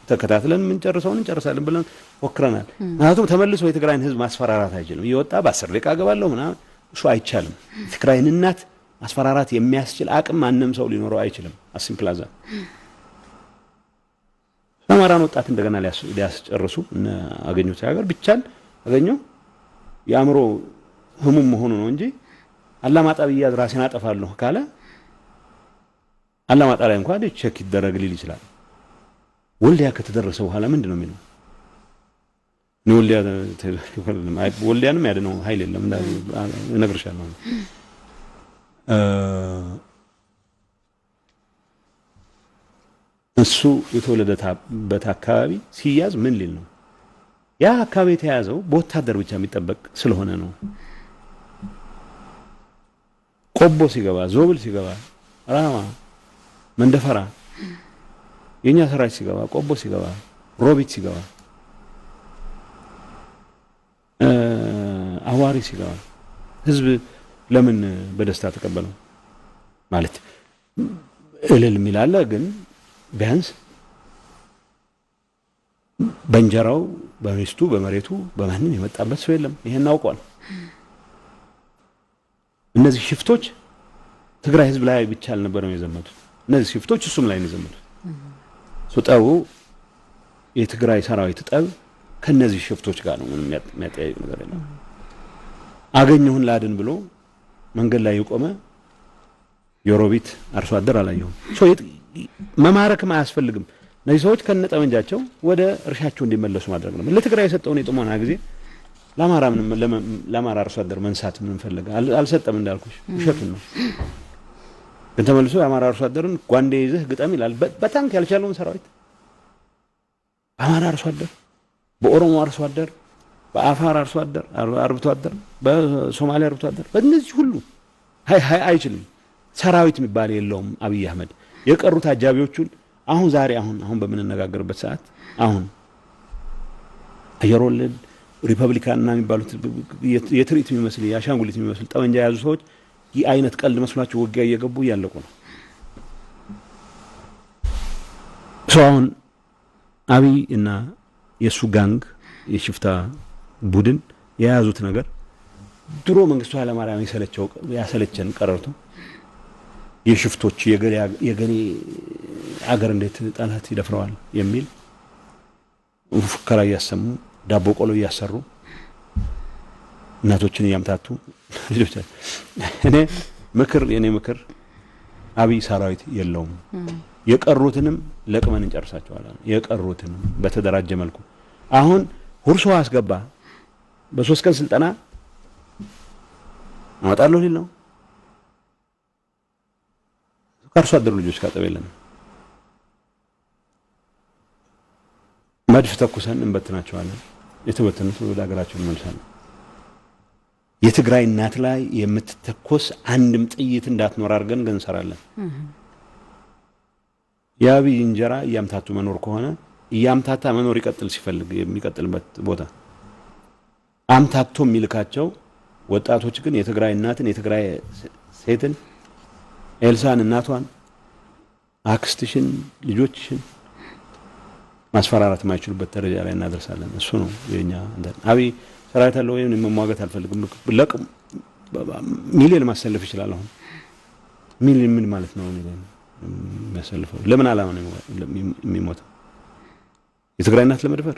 ተከታትለን የምንጨርሰውን እንጨርሳለን ብለን ሞክረናል። ምክንያቱም ተመልሶ የትግራይን ሕዝብ ማስፈራራት አይችልም። እየወጣ በ10 ደቂቃ እገባለሁ ምናምን እሱ አይቻልም። የትግራይን እናት ማስፈራራት የሚያስችል አቅም ማንም ሰው ሊኖረው አይችልም። As simple as that። የአማራን ወጣት እንደገና ሊያስጨርሱ እነ አገኘሁ ተሻገር ቢቻል አገኘሁ የአእምሮ ህሙም መሆኑ ነው እንጂ አላማጣ ብያዝ ራሴን አጠፋለሁ ካለ አላማጣ ላይ እንኳን check ይደረግ ሊል ይችላል። ወልዲያ ከተደረሰ በኋላ ምንድን ነው የሚለው? ወልዲያ ወልዲያንም ያድነው ኃይል የለም እነግርሻለሁ። እሱ የተወለደበት አካባቢ ሲያዝ ምን ሊል ነው? ያ አካባቢ የተያዘው በወታደር ብቻ የሚጠበቅ ስለሆነ ነው። ቆቦ ሲገባ፣ ዞብል ሲገባ፣ ራማ፣ መንደፈራ የእኛ ሰራዊት ሲገባ፣ ቆቦ ሲገባ፣ ሮቢት ሲገባ፣ አዋሪ ሲገባ ህዝብ ለምን በደስታ ተቀበለው? ማለት እልል የሚል አለ፣ ግን ቢያንስ በእንጀራው፣ በሚስቱ፣ በመሬቱ፣ በማንም የመጣበት ሰው የለም። ይሄን አውቋል። እነዚህ ሽፍቶች ትግራይ ህዝብ ላይ ብቻ አልነበረም የዘመቱት። እነዚህ ሽፍቶች እሱም ላይ ነው የዘመቱት። ጠቡ የትግራይ ሰራዊት ጠብ ከነዚህ ሽፍቶች ጋር ነው። ምንም የሚያጠያይቅ ነገር የለም። አገኘሁን ላድን ብሎ መንገድ ላይ የቆመ የሮቢት አርሶ አደር አላየሁም። መማረክም አያስፈልግም። እነዚህ ሰዎች ከነጠመንጃቸው ወደ እርሻቸው እንዲመለሱ ማድረግ ነው። ለትግራይ የሰጠውን የጥሞና ጊዜ ለአማራ ምንም ለአማራ አርሶ አደር መንሳት ምን ፈለገ? አልሰጠም። እንዳልኩሽ ውሸቱን ነው። ግን ተመልሶ የአማራ አርሶ አደርን ጓንዴ ይዘህ ግጠም ይላል። በታንክ ያልቻለውን ሰራዊት በአማራ አርሶ አደር፣ በኦሮሞ አርሶ አደር፣ በአፋር አርሶ አደር አርብቶ አደር፣ በሶማሌ አርብቶ አደር፣ በእነዚህ ሁሉ አይችልም። ሰራዊት የሚባል የለውም አብይ አህመድ። የቀሩት አጃቢዎቹን አሁን ዛሬ አሁን አሁን በምንነጋገርበት ሰዓት አሁን አየር ወለድ ሪፐብሊካን የሚባሉት የትርኢት የሚመስል የአሻንጉሊት የሚመስል ጠመንጃ የያዙ ሰዎች ይህ አይነት ቀልድ መስሏቸው ውጊያ እየገቡ እያለቁ ነው። ሰው አሁን አብይ እና የእሱ gang የሽፍታ ቡድን የያዙት ነገር ድሮ መንግስቱ ኃይለማርያም የሰለቸው ያሰለቸን ቀረርቶ የሽፍቶች የገሌ አገር እንዴት ጠላት ይደፍረዋል የሚል ፉከራ እያሰሙ፣ ዳቦ ቆሎ እያሰሩ፣ እናቶችን እያምታቱ ልጆች እኔ ምክር የኔ ምክር አብይ ሰራዊት የለውም። የቀሩትንም ለቅመን እንጨርሳቸዋለን። የቀሩትንም በተደራጀ መልኩ አሁን ሁርሶ አስገባ በ3 ቀን ስልጠና አመጣለሁ ሊል ነው። ከአርሶ አደሩ ልጆች ጋር ጠብ የለንም። መድፍ ተኩሰን እንበትናቸዋለን። የተበተኑት ወደ ሀገራቸው እንመልሳለን። የትግራይ እናት ላይ የምትተኮስ አንድም ጥይት እንዳትኖር አድርገን ግን እንሰራለን። የአብይ እንጀራ እያምታቱ መኖር ከሆነ እያምታታ መኖር ይቀጥል ሲፈልግ የሚቀጥልበት ቦታ አምታቶ የሚልካቸው ወጣቶች ግን የትግራይ እናትን፣ የትግራይ ሴትን፣ ኤልሳን እናቷን፣ አክስትሽን፣ ልጆችሽን ማስፈራራት የማይችሉበት ደረጃ ላይ እናደርሳለን። እሱ ነው የኛ እንትን። አብይ ሰራዊት አለው ወይም መሟገት አልፈልግም። ለቅም ሚሊዮን ማሰለፍ ይችላል። አሁን ሚሊዮን ምን ማለት ነው? ሚሊዮን የሚያሰልፈው ለምን ዓላማ ነው የሚሞተው? የትግራይ እናት ለመድፈር፣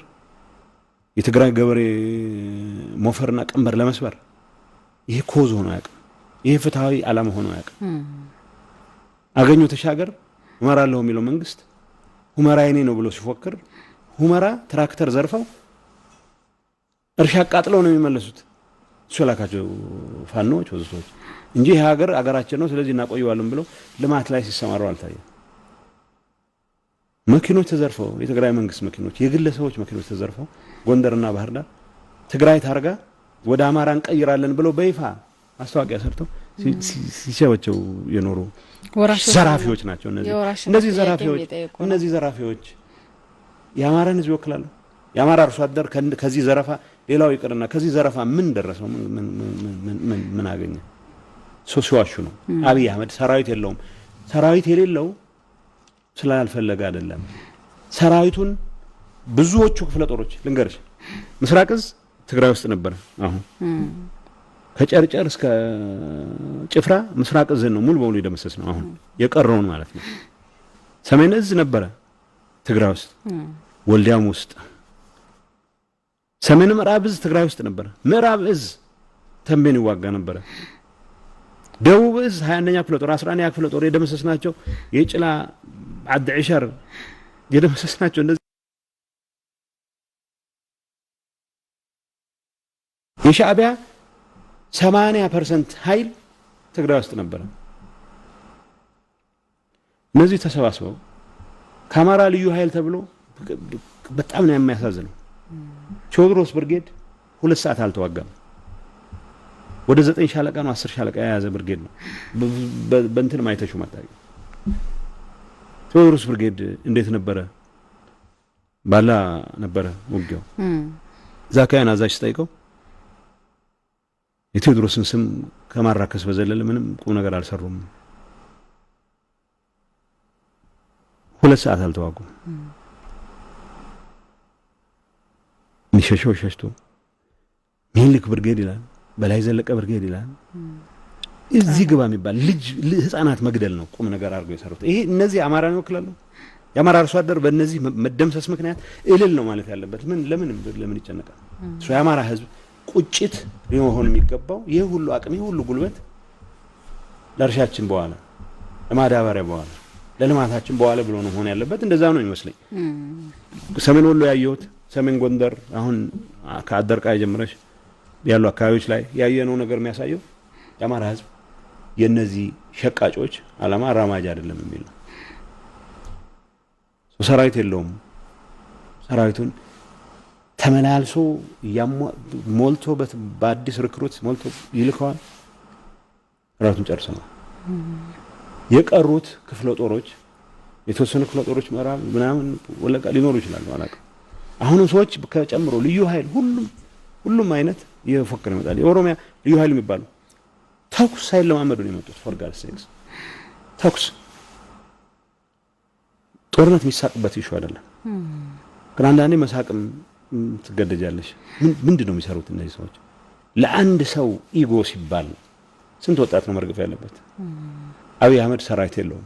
የትግራይ ገበሬ ሞፈርና ቀንበር ለመስበር። ይሄ cause ሆኖ አያውቅም። ይሄ ፍትሃዊ ዓላማ ሆኖ አያውቅም። አገኘሁ ተሻገር እመራለሁ የሚለው መንግስት ሁመራ የኔ ነው ብሎ ሲፎክር ሁመራ ትራክተር ዘርፈው እርሻ አቃጥለው ነው የሚመለሱት። እሱ የላካቸው ፋኖዎች ወዘቶች እንጂ ይህ ሀገር አገራችን ነው ስለዚህ እናቆየዋለን ብለው ልማት ላይ ሲሰማሩ አልታየም። መኪኖች ተዘርፈው፣ የትግራይ መንግስት መኪኖች፣ የግለሰቦች መኪኖች ተዘርፈው ጎንደርና ባህር ዳር ትግራይ ታርጋ ወደ አማራ እንቀይራለን ብለው በይፋ ማስታወቂያ ሰርተው ሲቸበቸው የኖሩ ዘራፊዎች ናቸው። እነዚህ ዘራፊዎች የአማራን ህዝብ ይወክላሉ? የአማራ አርሶ አደር ከዚህ ዘረፋ፣ ሌላው ይቅርና ከዚህ ዘረፋ ምን ደረሰው? ምን አገኘ? ሰው ሲዋሹ ነው። አብይ አህመድ ሰራዊት የለውም። ሰራዊት የሌለው ስላልፈለገ አይደለም። ሰራዊቱን ብዙዎቹ ክፍለ ጦሮች ልንገርሽ፣ ምስራቅ እዝ ትግራይ ውስጥ ነበረ። አሁን ከጨርጨር እስከ ጭፍራ ምስራቅ እዝን ነው ሙሉ በሙሉ የደመሰስ ነው። አሁን የቀረውን ማለት ነው። ሰሜን እዝ ነበረ ትግራይ ውስጥ፣ ወልዲያም ውስጥ። ሰሜን ምዕራብ እዝ ትግራይ ውስጥ ነበረ። ምዕራብ እዝ ተንቤን ይዋጋ ነበረ። ደቡብ እዝ 21ኛ ክፍለ ጦር፣ 11ኛ ክፍለ ጦር የደመሰስ ናቸው። የጭላ ዓዲ ዕሸር የደመሰስ ናቸው። እንደዚህ የሻዕቢያ 80% ኃይል ትግራይ ውስጥ ነበረ። እነዚህ ተሰባስበው ከአማራ ልዩ ኃይል ተብሎ በጣም ነው የሚያሳዝነው። ቴዎድሮስ ብርጌድ 2 ሰዓት አልተዋጋም። ወደ 9 ሻለቃ ነው 10 ሻለቃ የያዘ ብርጌድ ነው። በእንትን ማይተሹ ማታቂ ቴዎድሮስ ብርጌድ እንዴት ነበረ? ባላ ነበረ ውጊያው። እዛ አካባቢ አዛዥ ስጠይቀው የቴዎድሮስን ስም ከማራከስ በዘለለ ምንም ቁም ነገር አልሰሩም። 2 ሰዓት አልተዋጉም። የሚሸሸው ሸሽቶ ሚኒልክ ብርጌድ ይላል፣ በላይ ዘለቀ ብርጌድ ይላል። እዚህ ግባ የሚባል ልጅ ህፃናት መግደል ነው ቁም ነገር አድርገው የሰሩት። ይሄ እነዚህ አማራን ይወክላሉ? የአማራ አርሶ አደር በእነዚህ መደምሰስ ምክንያት እልል ነው ማለት ያለበት። ምን ለምን ለምን ይጨነቃል? እሱ የአማራ ህዝብ ቁጭት ሊሆን የሚገባው ይህ ሁሉ አቅም፣ ይህ ሁሉ ጉልበት ለእርሻችን በኋላ፣ ለማዳበሪያ በኋላ፣ ለልማታችን በኋላ ብሎ ነው መሆን ያለበት። እንደዛ ነው ይመስለኝ። ሰሜን ወሎ ያየሁት፣ ሰሜን ጎንደር አሁን ከአደርቃ ጀምረሽ ያሉ አካባቢዎች ላይ ያየነው ነገር የሚያሳየው የአማራ ህዝብ የነዚህ ሸቃጮች አላማ አራማጅ አይደለም የሚል ነው። ሰራዊት የለውም። ሰራዊቱን ተመላልሶ ሞልቶ በአዲስ recruit ሞልቶ ይልከዋል። ሰራዊቱን ጨርሰናል። የቀሩት ክፍለ ጦሮች፣ የተወሰኑ ክፍለ ጦሮች ምዕራብ ምናምን ወለጋ ሊኖሩ ይችላሉ፣ አላውቅም። አሁንም ሰዎች ከጨምሮ ልዩ ኃይል ሁሉም ሁሉም አይነት እየፎከረ ይመጣል። የኦሮሚያ ልዩ ኃይል የሚባሉ ተኩስ ሳይለማመዱ ነው የመጡት። For God's sakes፣ ተኩስ ጦርነት የሚሳቅበት issue አይደለም። ግን አንዳንዴ መሳቅም ትገደጃለሽ። ምንድን ነው የሚሰሩት እነዚህ ሰዎች? ለአንድ ሰው ego ሲባል ስንት ወጣት ነው መርገፍ ያለበት? አብይ አህመድ ሰራዊት የለውም።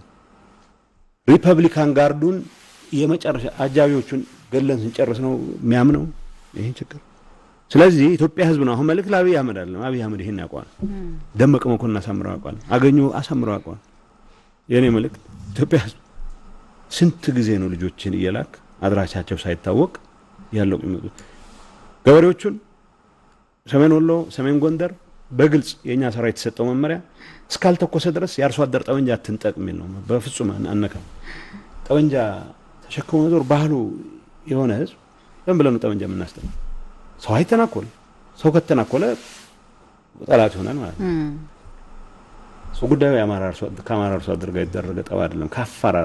Republican Guard ኡን የመጨረሻ አጃቢዎቹን ገለን ስንጨርስ ነው የሚያምነው ይህን ችግር። ስለዚህ ኢትዮጵያ ህዝብ ነው አሁን መልእክት ለአብይ አህመድ አይደለም። አብይ አህመድ ይሄን ያውቀዋል። ደመቀ መኮንን አሳምረው ያውቀዋል። አገኘሁ አሳምረው ያውቀዋል። የኔ መልእክት ኢትዮጵያ ህዝብ ስንት ጊዜ ነው ልጆችን እየላክ አድራሻቸው ሳይታወቅ ያለው የሚመጡት ገበሬዎቹን? ሰሜን ወሎ፣ ሰሜን ጎንደር በግልጽ የእኛ ሰራዊት የተሰጠው መመሪያ እስካልተኮሰ ድረስ የአርሶ አደር ጠመንጃ አትንጠቅ የሚል ነው። በፍጹም አነካም። ጠመንጃ ተሸክሞ መዞር ባህሉ የሆነ ህዝብ ዝም ብለን ነው ጠመንጃ የምናስጠው? ሰው አይተናኮል። ሰው ከተናኮለ ጠላት ይሆናል ማለት ነው። ሰው ጉዳዩ ከአማራ አርሶ አደር ጋር የተደረገ ጠብ አይደለም። ከአፋር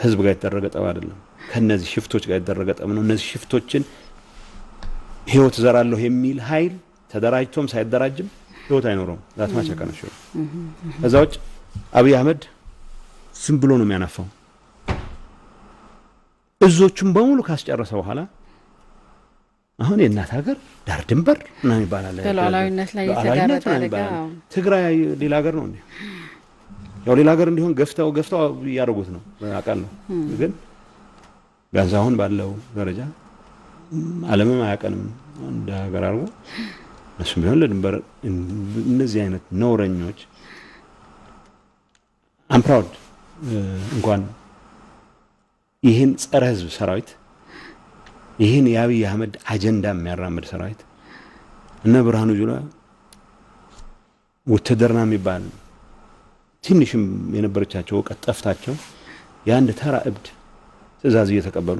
ህዝብ ጋር የተደረገ ጠብ አይደለም። ከነዚህ ሽፍቶች ጋር የተደረገ ጠብ ነው። እነዚህ ሽፍቶችን ህይወት ዘራለሁ የሚል ኃይል ተደራጅቶም ሳይደራጅም ህይወት አይኖረውም። That much አቀነሽ። ከዛ ውጭ አብይ አህመድ ዝም ብሎ ነው የሚያናፋው። እዞቹን በሙሉ ካስጨረሰ በኋላ አሁን የእናት ሀገር ዳር ድንበር ምናምን ይባላል። በሉዓላዊነት ላይ የተጋረጠ አደጋ። ትግራይ ሌላ ሀገር ነው እንዴ? ያው ሌላ ሀገር እንዲሆን ገፍተው ገፍተው እያደረጉት ነው አውቃለሁ። ግን ቢያንስ አሁን ባለው ደረጃ ዓለምም አያቀንም እንደ ሀገር አድርጎ፣ እሱም ቢሆን ለድንበር እነዚህ አይነት ነውረኞች፣ I'm proud እንኳን ይህን ጸረ ህዝብ ሰራዊት፣ ይህን የአብይ አህመድ አጀንዳ የሚያራምድ ሰራዊት፣ እነ ብርሃኑ ጁላ ውትድርና የሚባል ትንሽም የነበረቻቸው እውቀት ጠፍታቸው የአንድ ተራ እብድ ትእዛዝ እየተቀበሉ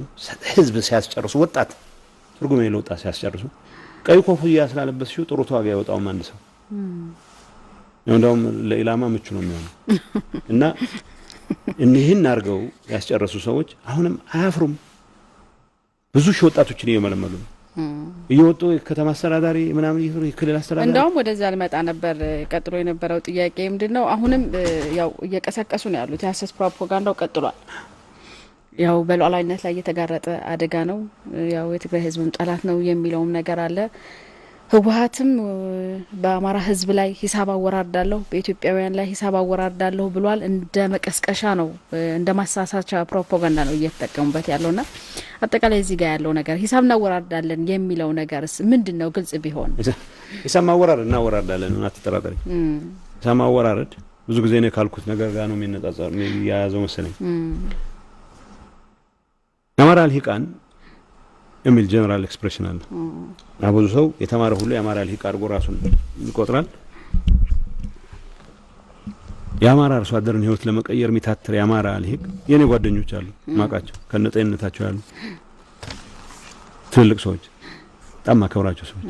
ህዝብ ሲያስጨርሱ፣ ወጣት፣ ትርጉም የሌለው ወጣት ሲያስጨርሱ፣ ቀይ ኮፍያ ስላለበስሽው ጥሩ ተዋጊ አይወጣውም አንድ ሰው፣ እንደውም ለኢላማ ምቹ ነው የሚሆነው። እና እኒህን አድርገው ያስጨረሱ ሰዎች አሁንም አያፍሩም። ብዙ ሺህ ወጣቶችን እየመለመሉ ነው፣ እየወጡ የከተማ አስተዳዳሪ ምናምን፣ የክልል አስተዳዳሪ። እንደውም ወደዛ ልመጣ ነበር። ቀጥሎ የነበረው ጥያቄ ምንድን ነው? አሁንም ያው እየቀሰቀሱ ነው ያሉት። የሀሰት ፕሮፓጋንዳው ቀጥሏል። ያው በሉዓላዊነት ላይ የተጋረጠ አደጋ ነው። ያው የትግራይ ህዝብም ጠላት ነው የሚለውም ነገር አለ። ህወሀትም በአማራ ህዝብ ላይ ሂሳብ አወራርዳለሁ፣ በኢትዮጵያውያን ላይ ሂሳብ አወራርዳለሁ ብሏል። እንደ መቀስቀሻ ነው፣ እንደ ማሳሳቻ ፕሮፓጋንዳ ነው እየተጠቀሙበት ያለውና አጠቃላይ እዚህ ጋር ያለው ነገር ሂሳብ እናወራርዳለን የሚለው ነገርስ ምንድን ነው? ግልጽ ቢሆን። ሂሳብ ማወራረድ እናወራርዳለን፣ አትጠራጠሪ። ሂሳብ ማወራረድ ብዙ ጊዜ እኔ ካልኩት ነገር ጋር ነው የሚነጻጸር፣ የሚያያዘው መሰለኝ። የአማራ ልሂቃን የሚል general expression አለ። ብዙ ሰው የተማረ ሁሉ የአማራ ልሂቅ አድርጎ ራሱን ይቆጥራል። የአማራ አርሶ አደርን ህይወት ለመቀየር የሚታትር የአማራ ልሂቅ የኔ ጓደኞች አሉ፣ ማቃቸው፣ ከነጤንነታቸው ያሉ ትልልቅ ሰዎች፣ በጣም ማከብራቸው ሰዎች፣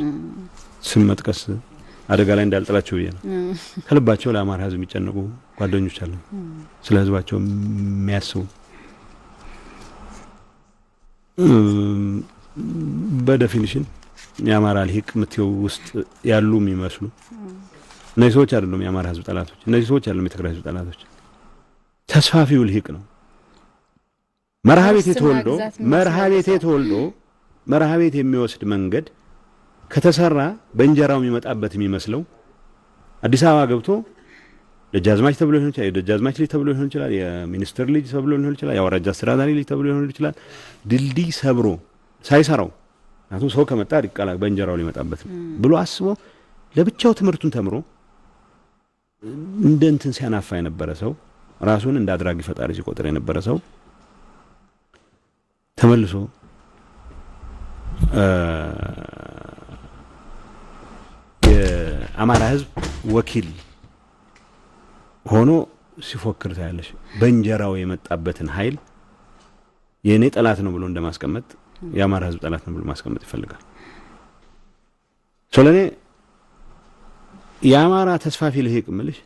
ስም መጥቀስ አደጋ ላይ እንዳልጥላቸው ብዬ ነው። ከልባቸው ለአማራ ህዝብ የሚጨነቁ ጓደኞች አሉ፣ ስለ ህዝባቸው የሚያስቡ። በ definition የአማራ ልሂቅ ምትየው ውስጥ ያሉ የሚመስሉ እነዚህ ሰዎች አይደሉም የአማራ ህዝብ ጠላቶች። እነዚህ ሰዎች አይደሉም የትግራይ ህዝብ ጠላቶች። ተስፋፊው ልሂቅ ነው። መርሃ ቤቴ ተወልዶ፣ መርሃ ቤቴ ተወልዶ መርሃ ቤት የሚወስድ መንገድ ከተሰራ በእንጀራው የሚመጣበት የሚመስለው፣ አዲስ አበባ ገብቶ ደጃዝማች ተብሎ ሊሆን ይችላል፣ የደጃዝማች ልጅ ተብሎ ሊሆን ይችላል፣ የሚኒስትር ልጅ ተብሎ ሊሆን ይችላል፣ የአውራጃ አስተዳዳሪ ልጅ ተብሎ ሊሆን ይችላል። ድልድይ ሰብሮ ሳይሰራው፣ ምክንያቱም ሰው ከመጣ ሊቀላ በእንጀራው ሊመጣበት ነው ብሎ አስቦ ለብቻው ትምህርቱን ተምሮ እንደ እንትን ሲያናፋ የነበረ ሰው፣ ራሱን እንደ አድራጊ ፈጣሪ ሲቆጥር የነበረ ሰው ተመልሶ የአማራ ሕዝብ ወኪል ሆኖ ሲፎክር ታያለሽ። በእንጀራው የመጣበትን ኃይል የእኔ ጠላት ነው ብሎ እንደማስቀመጥ የአማራ ሕዝብ ጠላት ነው ብሎ ማስቀመጥ ይፈልጋል። ስለኔ የአማራ ተስፋፊ ልሂቅ ምልሽ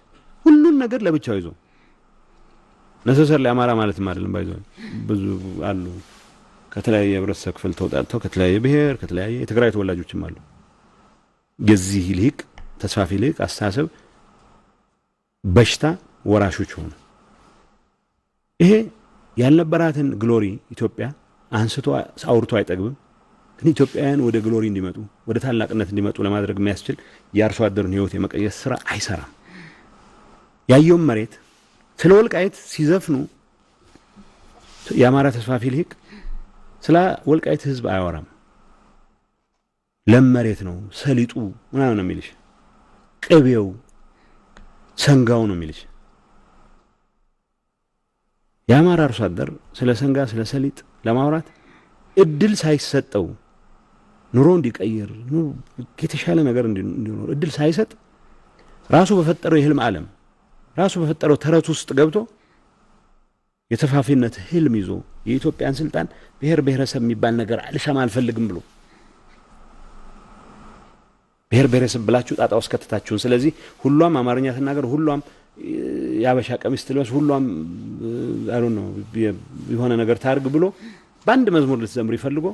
ሁሉን ነገር ለብቻው ይዞ necessarily አማራ ማለትም አይደለም። ባይዞ ብዙ አሉ፣ ከተለያየ የህብረተሰብ ክፍል ተውጣጥተው፣ ከተለያየ ብሔር፣ ከተለያየ የትግራይ ተወላጆችም አሉ። የዚህ ልሂቅ፣ ተስፋፊ ልሂቅ አስተሳሰብ በሽታ ወራሾች ሆኑ። ይሄ ያልነበራትን glory ኢትዮጵያ አንስቶ አውርቶ አይጠግብም። ግን ኢትዮጵያውያን ወደ glory እንዲመጡ፣ ወደ ታላቅነት እንዲመጡ ለማድረግ የሚያስችል የአርሶ አደርን ህይወት የመቀየስ ስራ አይሰራም። ያየውን መሬት ስለ ወልቃይት ሲዘፍኑ የአማራ ተስፋፊ ልሂቅ ስለ ወልቃይት ህዝብ አያወራም። ለም መሬት ነው፣ ሰሊጡ ምናምን ነው የሚልሽ፣ ቅቤው ሰንጋው ነው የሚልሽ። የአማራ አርሶ አደር ስለ ሰንጋ፣ ስለ ሰሊጥ ለማውራት እድል ሳይሰጠው፣ ኑሮ እንዲቀይር፣ የተሻለ ነገር እንዲኖር እድል ሳይሰጥ፣ ራሱ በፈጠረው የህልም ዓለም፣ ራሱ በፈጠረው ተረት ውስጥ ገብቶ፣ የተፋፊነት ህልም ይዞ፣ የኢትዮጵያን ስልጣን ብሔር ብሔረሰብ የሚባል ነገር አልሰማ አልፈልግም ብሎ፣ ብሔር ብሔረሰብ ብላችሁ ጣጣ ውስጥ ከተታችሁን፣ ስለዚህ ሁሏም አማርኛ ትናገር፣ ሁሏም የአበሻ ቀሚስ ትልበስ፣ ሁሏም አሉ ነው የሆነ ነገር ታርግ ብሎ በአንድ መዝሙር ልትዘምር ይፈልጎ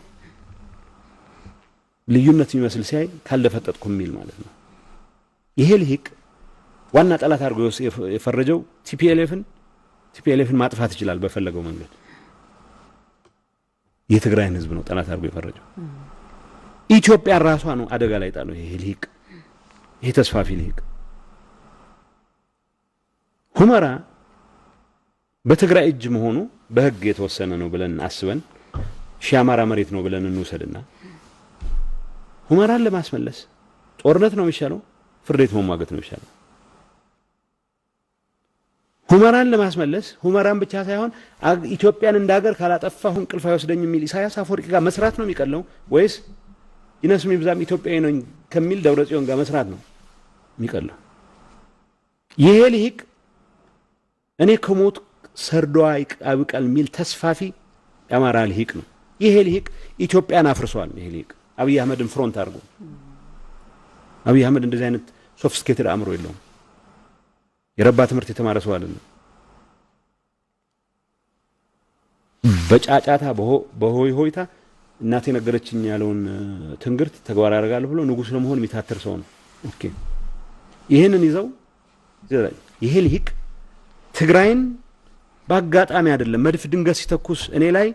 ልዩነት የሚመስል ሲያይ ካልደፈጠጥኩ የሚል ማለት ነው። ይሄ ልሂቅ ዋና ጠላት አድርጎ የፈረጀው TPLF ን፣ TPLF ን ማጥፋት ይችላል በፈለገው መንገድ። የትግራይን ህዝብ ነው ጠላት አድርጎ የፈረጀው። ኢትዮጵያ ራሷ ነው አደጋ ላይ ጣለው ይሄ ልሂቅ፣ ይሄ ተስፋፊ ልሂቅ። ሁመራ በትግራይ እጅ መሆኑ በህግ የተወሰነ ነው ብለን አስበን ሺህ አማራ መሬት ነው ብለን እንውሰድና ሁመራን ለማስመለስ ጦርነት ነው የሚሻለው? ፍርድ ቤት መሟገት ነው የሚሻለው? ሁመራን ለማስመለስ፣ ሁመራን ብቻ ሳይሆን ኢትዮጵያን እንደ ሀገር ካላጠፋሁ እንቅልፍ አይወስደኝ የሚል ኢሳያስ አፈወርቂ ጋር መስራት ነው የሚቀለው ወይስ ይነስም ይብዛም ኢትዮጵያዊ ነኝ ከሚል ደብረ ጽዮን ጋር መስራት ነው የሚቀለው? ይሄ ልሂቅ እኔ ከሞት ሰርዶ አይብቀል የሚል ተስፋፊ የአማራ ልሂቅ ነው። ይሄ ልሂቅ ኢትዮጵያን አፍርሷል። ይሄ ልሂቅ አብይ አህመድን front አድርጎ፣ አብይ አህመድ እንደዚህ አይነት sophisticated አእምሮ የለውም። የረባ ትምህርት የተማረ ሰው አይደለም። በጫጫታ በሆይ ሆይታ እናቴ ነገረችኝ ያለውን ትንግርት ተግባራዊ ያደርጋለሁ ብሎ ንጉስ ለመሆን የሚታትር ሰው ነው። Okay፣ ይህንን ይዘው ይሄ ልሂቅ ትግራይን በአጋጣሚ አይደለም፣ መድፍ ድንገት ሲተኩስ እኔ ላይ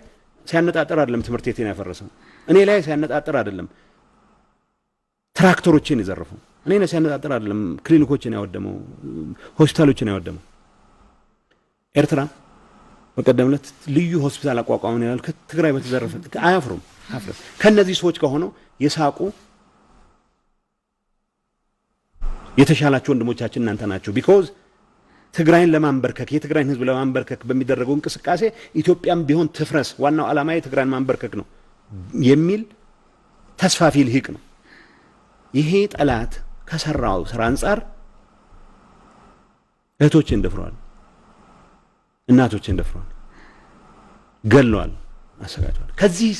ሲያነጣጥር አይደለም ትምህርት ቤቴን ያፈረሰው፣ እኔ ላይ ሲያነጣጥር አይደለም ትራክተሮችን የዘረፈው፣ እኔ ላይ ሲያነጣጥር አይደለም ክሊኒኮችን ያወደመው፣ ሆስፒታሎችን ያወደመው። ኤርትራ በቀደም ዕለት ልዩ ሆስፒታል አቋቋምን ይላል። ከትግራይ በተዘረፈ አያፍሩም። አያፍሩም። ከነዚህ ሰዎች ከሆነው የሳቁ የተሻላችሁ ወንድሞቻችን እናንተ ናችሁ። Because ትግራይን ለማንበርከክ፣ የትግራይን ህዝብ ለማንበርከክ በሚደረገው እንቅስቃሴ ኢትዮጵያም ቢሆን ትፍረስ፣ ዋናው ዓላማ የትግራይን ማንበርከክ ነው የሚል ተስፋፊ ልሂቅ ነው። ይሄ ጠላት ከሰራው ስራ አንጻር እህቶችን ደፍረዋል፣ እናቶችን ደፍረዋል፣ ገለዋል፣ አሰቃይተዋል። ከዚህ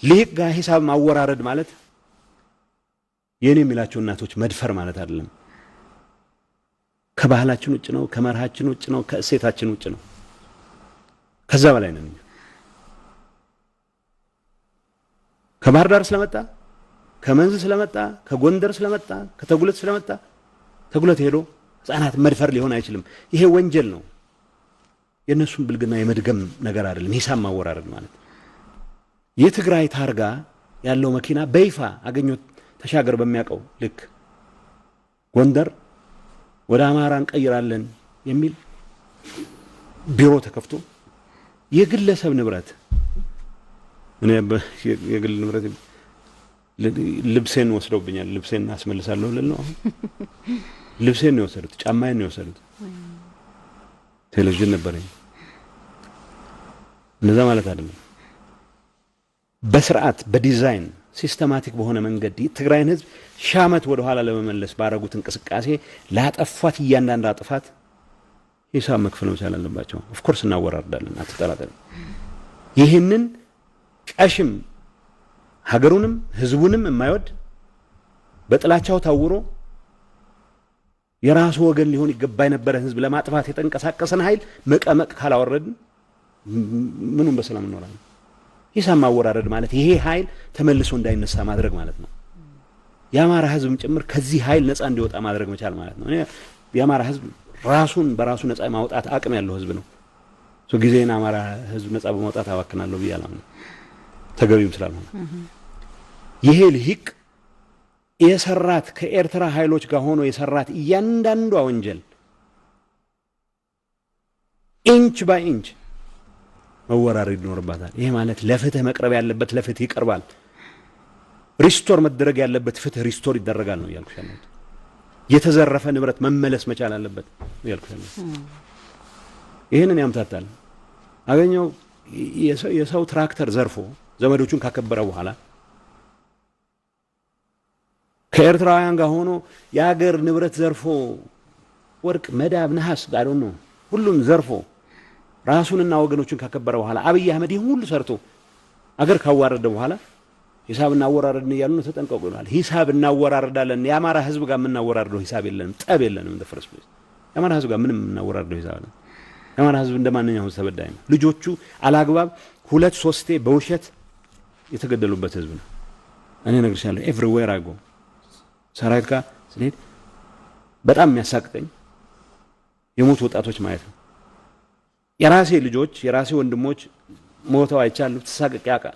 ልሂቅ ጋር ሂሳብ ማወራረድ ማለት የኔ የሚላቸው እናቶች መድፈር ማለት አይደለም። ከባህላችን ውጭ ነው፣ ከመርሃችን ውጭ ነው፣ ከእሴታችን ውጭ ነው። ከዛ በላይ ነን እኛ። ከባህር ዳር ስለመጣ፣ ከመንዝ ስለመጣ፣ ከጎንደር ስለመጣ፣ ከተጉለት ስለመጣ ተጉለት ሄዶ ህፃናት መድፈር ሊሆን አይችልም። ይሄ ወንጀል ነው። የእነሱን ብልግና የመድገም ነገር አይደለም። ሂሳብ ማወራረድ ማለት የትግራይ ታርጋ ያለው መኪና በይፋ አገኘሁ ተሻገር በሚያውቀው ልክ ጎንደር ወደ አማራ እንቀይራለን የሚል ቢሮ ተከፍቶ የግለሰብ ንብረት፣ እኔ የግል ንብረት ልብሴን ወስደውብኛል፣ ልብሴን አስመልሳለሁ ልል ነው አሁን። ልብሴን ነው የወሰዱት፣ ጫማዬን ነው የወሰዱት። ቴሌቪዥን ነበረኝ። እንደዛ ማለት አይደለም። በስርዓት፣ በዲዛይን፣ systematic በሆነ መንገድ የትግራይን ህዝብ ሺህ ዓመት ወደ ኋላ ለመመለስ ባረጉት እንቅስቃሴ ላጠፏት እያንዳንዷ ጥፋት ሂሳብ መክፈል መቻል አለባቸው። Of course እናወራርዳለን፣ አትጠራጠሪ። ይህንን ቀሽም ሀገሩንም ህዝቡንም የማይወድ፣ በጥላቻው ታውሮ የራሱ ወገን ሊሆን ይገባ የነበረ ህዝብ ለማጥፋት የተንቀሳቀሰን ኃይል መቀመቅ ካላወረድን ምኑን በሰላም እንኖራለን? ሂሳብ ማወራረድ ማለት ይሄ ኃይል ተመልሶ እንዳይነሳ ማድረግ ማለት ነው። የአማራ ህዝብም ጭምር ከዚህ ኃይል ነፃ እንዲወጣ ማድረግ መቻል ማለት ነው። እኔ የአማራ ህዝብ ራሱን በራሱ ነፃ ማውጣት አቅም ያለው ህዝብ ነው። ጊዜን አማራ ህዝብ ነፃ በማውጣት አባክናለሁ ብዬ አላምንም፣ ተገቢም ስላልሆነ። ይሄ ልሂቅ የሰራት፣ ከኤርትራ ኃይሎች ጋር ሆኖ የሰራት እያንዳንዷ ወንጀል inch by inch መወራረድ ይኖርባታል። ይሄ ማለት ለፍትህ መቅረብ ያለበት ለፍትህ ይቀርባል። Restore መደረግ ያለበት ፍትህ restore ይደረጋል ነው እያልኩሽ ያለሁት። የተዘረፈ ንብረት መመለስ መቻል አለበት ነው እያልኩሽ ያለሁት። ይህንን ያምታታል። አገኘው የሰው ትራክተር ዘርፎ ዘመዶቹን ካከበረ በኋላ፣ ከኤርትራውያን ጋር ሆኖ የሀገር ንብረት ዘርፎ፣ ወርቅ፣ መዳብ፣ ነሐስ I don't know ሁሉም ዘርፎ ራሱንና ወገኖቹን ካከበረ በኋላ፣ አብይ አህመድ ይህን ሁሉ ሰርቶ አገር ካዋረደ በኋላ ሂሳብ እናወራረድን እያሉ ነው። ተጠንቀቁ ይላል። ሂሳብ እናወራርዳለን። የአማራ ህዝብ ጋር የምናወራርደው ሂሳብ የለንም፣ ጠብ የለንም። In the first place የአማራ ህዝብ ጋር ምንም የምናወራርደው ሂሳብ የለም። የአማራ ህዝብ እንደ ማንኛውም ህዝብ ተበዳይ ነው። ልጆቹ አላግባብ ሁለት ሶስቴ በውሸት የተገደሉበት ህዝብ ነው። እኔ እነግርሻለሁ፣ everywhere I go ሰራዊት ጋር ስንሄድ በጣም የሚያሳቅቀኝ የሞቱ ወጣቶች ማየት ነው። የራሴ ልጆች፣ የራሴ ወንድሞች ሞተው አይቻለሁ። ተሳቅቄ ያውቃ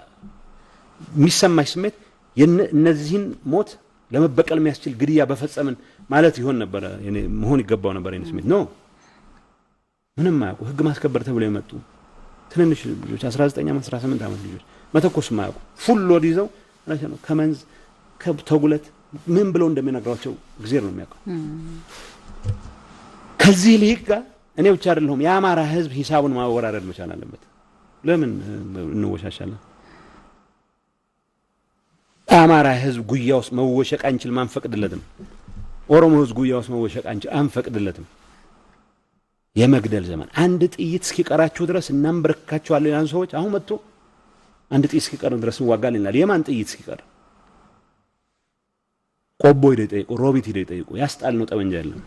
የሚሰማሽ ስሜት እነዚህን ሞት ለመበቀል የሚያስችል ግድያ በፈጸምን ማለት ይሆን ነበረ፣ መሆን ይገባው ነበር የኔ ስሜት። No፣ ምንም አያውቁ፣ ህግ ማስከበር ተብለው የመጡ ትንንሽ ልጆች፣ 19 ዓመት፣ 18 ዓመት ልጆች፣ መተኮስ የማያውቁ፣ full load ይዘው ነው ከመንዝ ከተጉለት ምን ብለው እንደሚነግሯቸው እግዜር ነው የሚያውቀው። ከዚህ ልሂቅ ጋር እኔ ብቻ አይደለሁም፣ የአማራ ህዝብ ሂሳቡን ማወራረድ መቻል አለበት። ለምን እንወሻሻለን? አማራ ህዝብ ጉያ ውስጥ መወሸቅ አንችልም፣ አንፈቅድለትም። ኦሮሞ ህዝብ ጉያ ውስጥ መወሸቅ አንችል፣ አንፈቅድለትም። የመግደል ዘመን፣ አንድ ጥይት እስኪቀራችሁ ድረስ እናንበረክካችኋለን ያሉ ሰዎች አሁን መጥቶ አንድ ጥይት እስኪቀር ድረስ እንዋጋለን ይላል። የማን ጥይት እስኪቀር? ቆቦ ሂደው ይጠይቁ፣ ሮቢት ሂደው ይጠይቁ። ያስጣልነው ጠመንጃ የለም።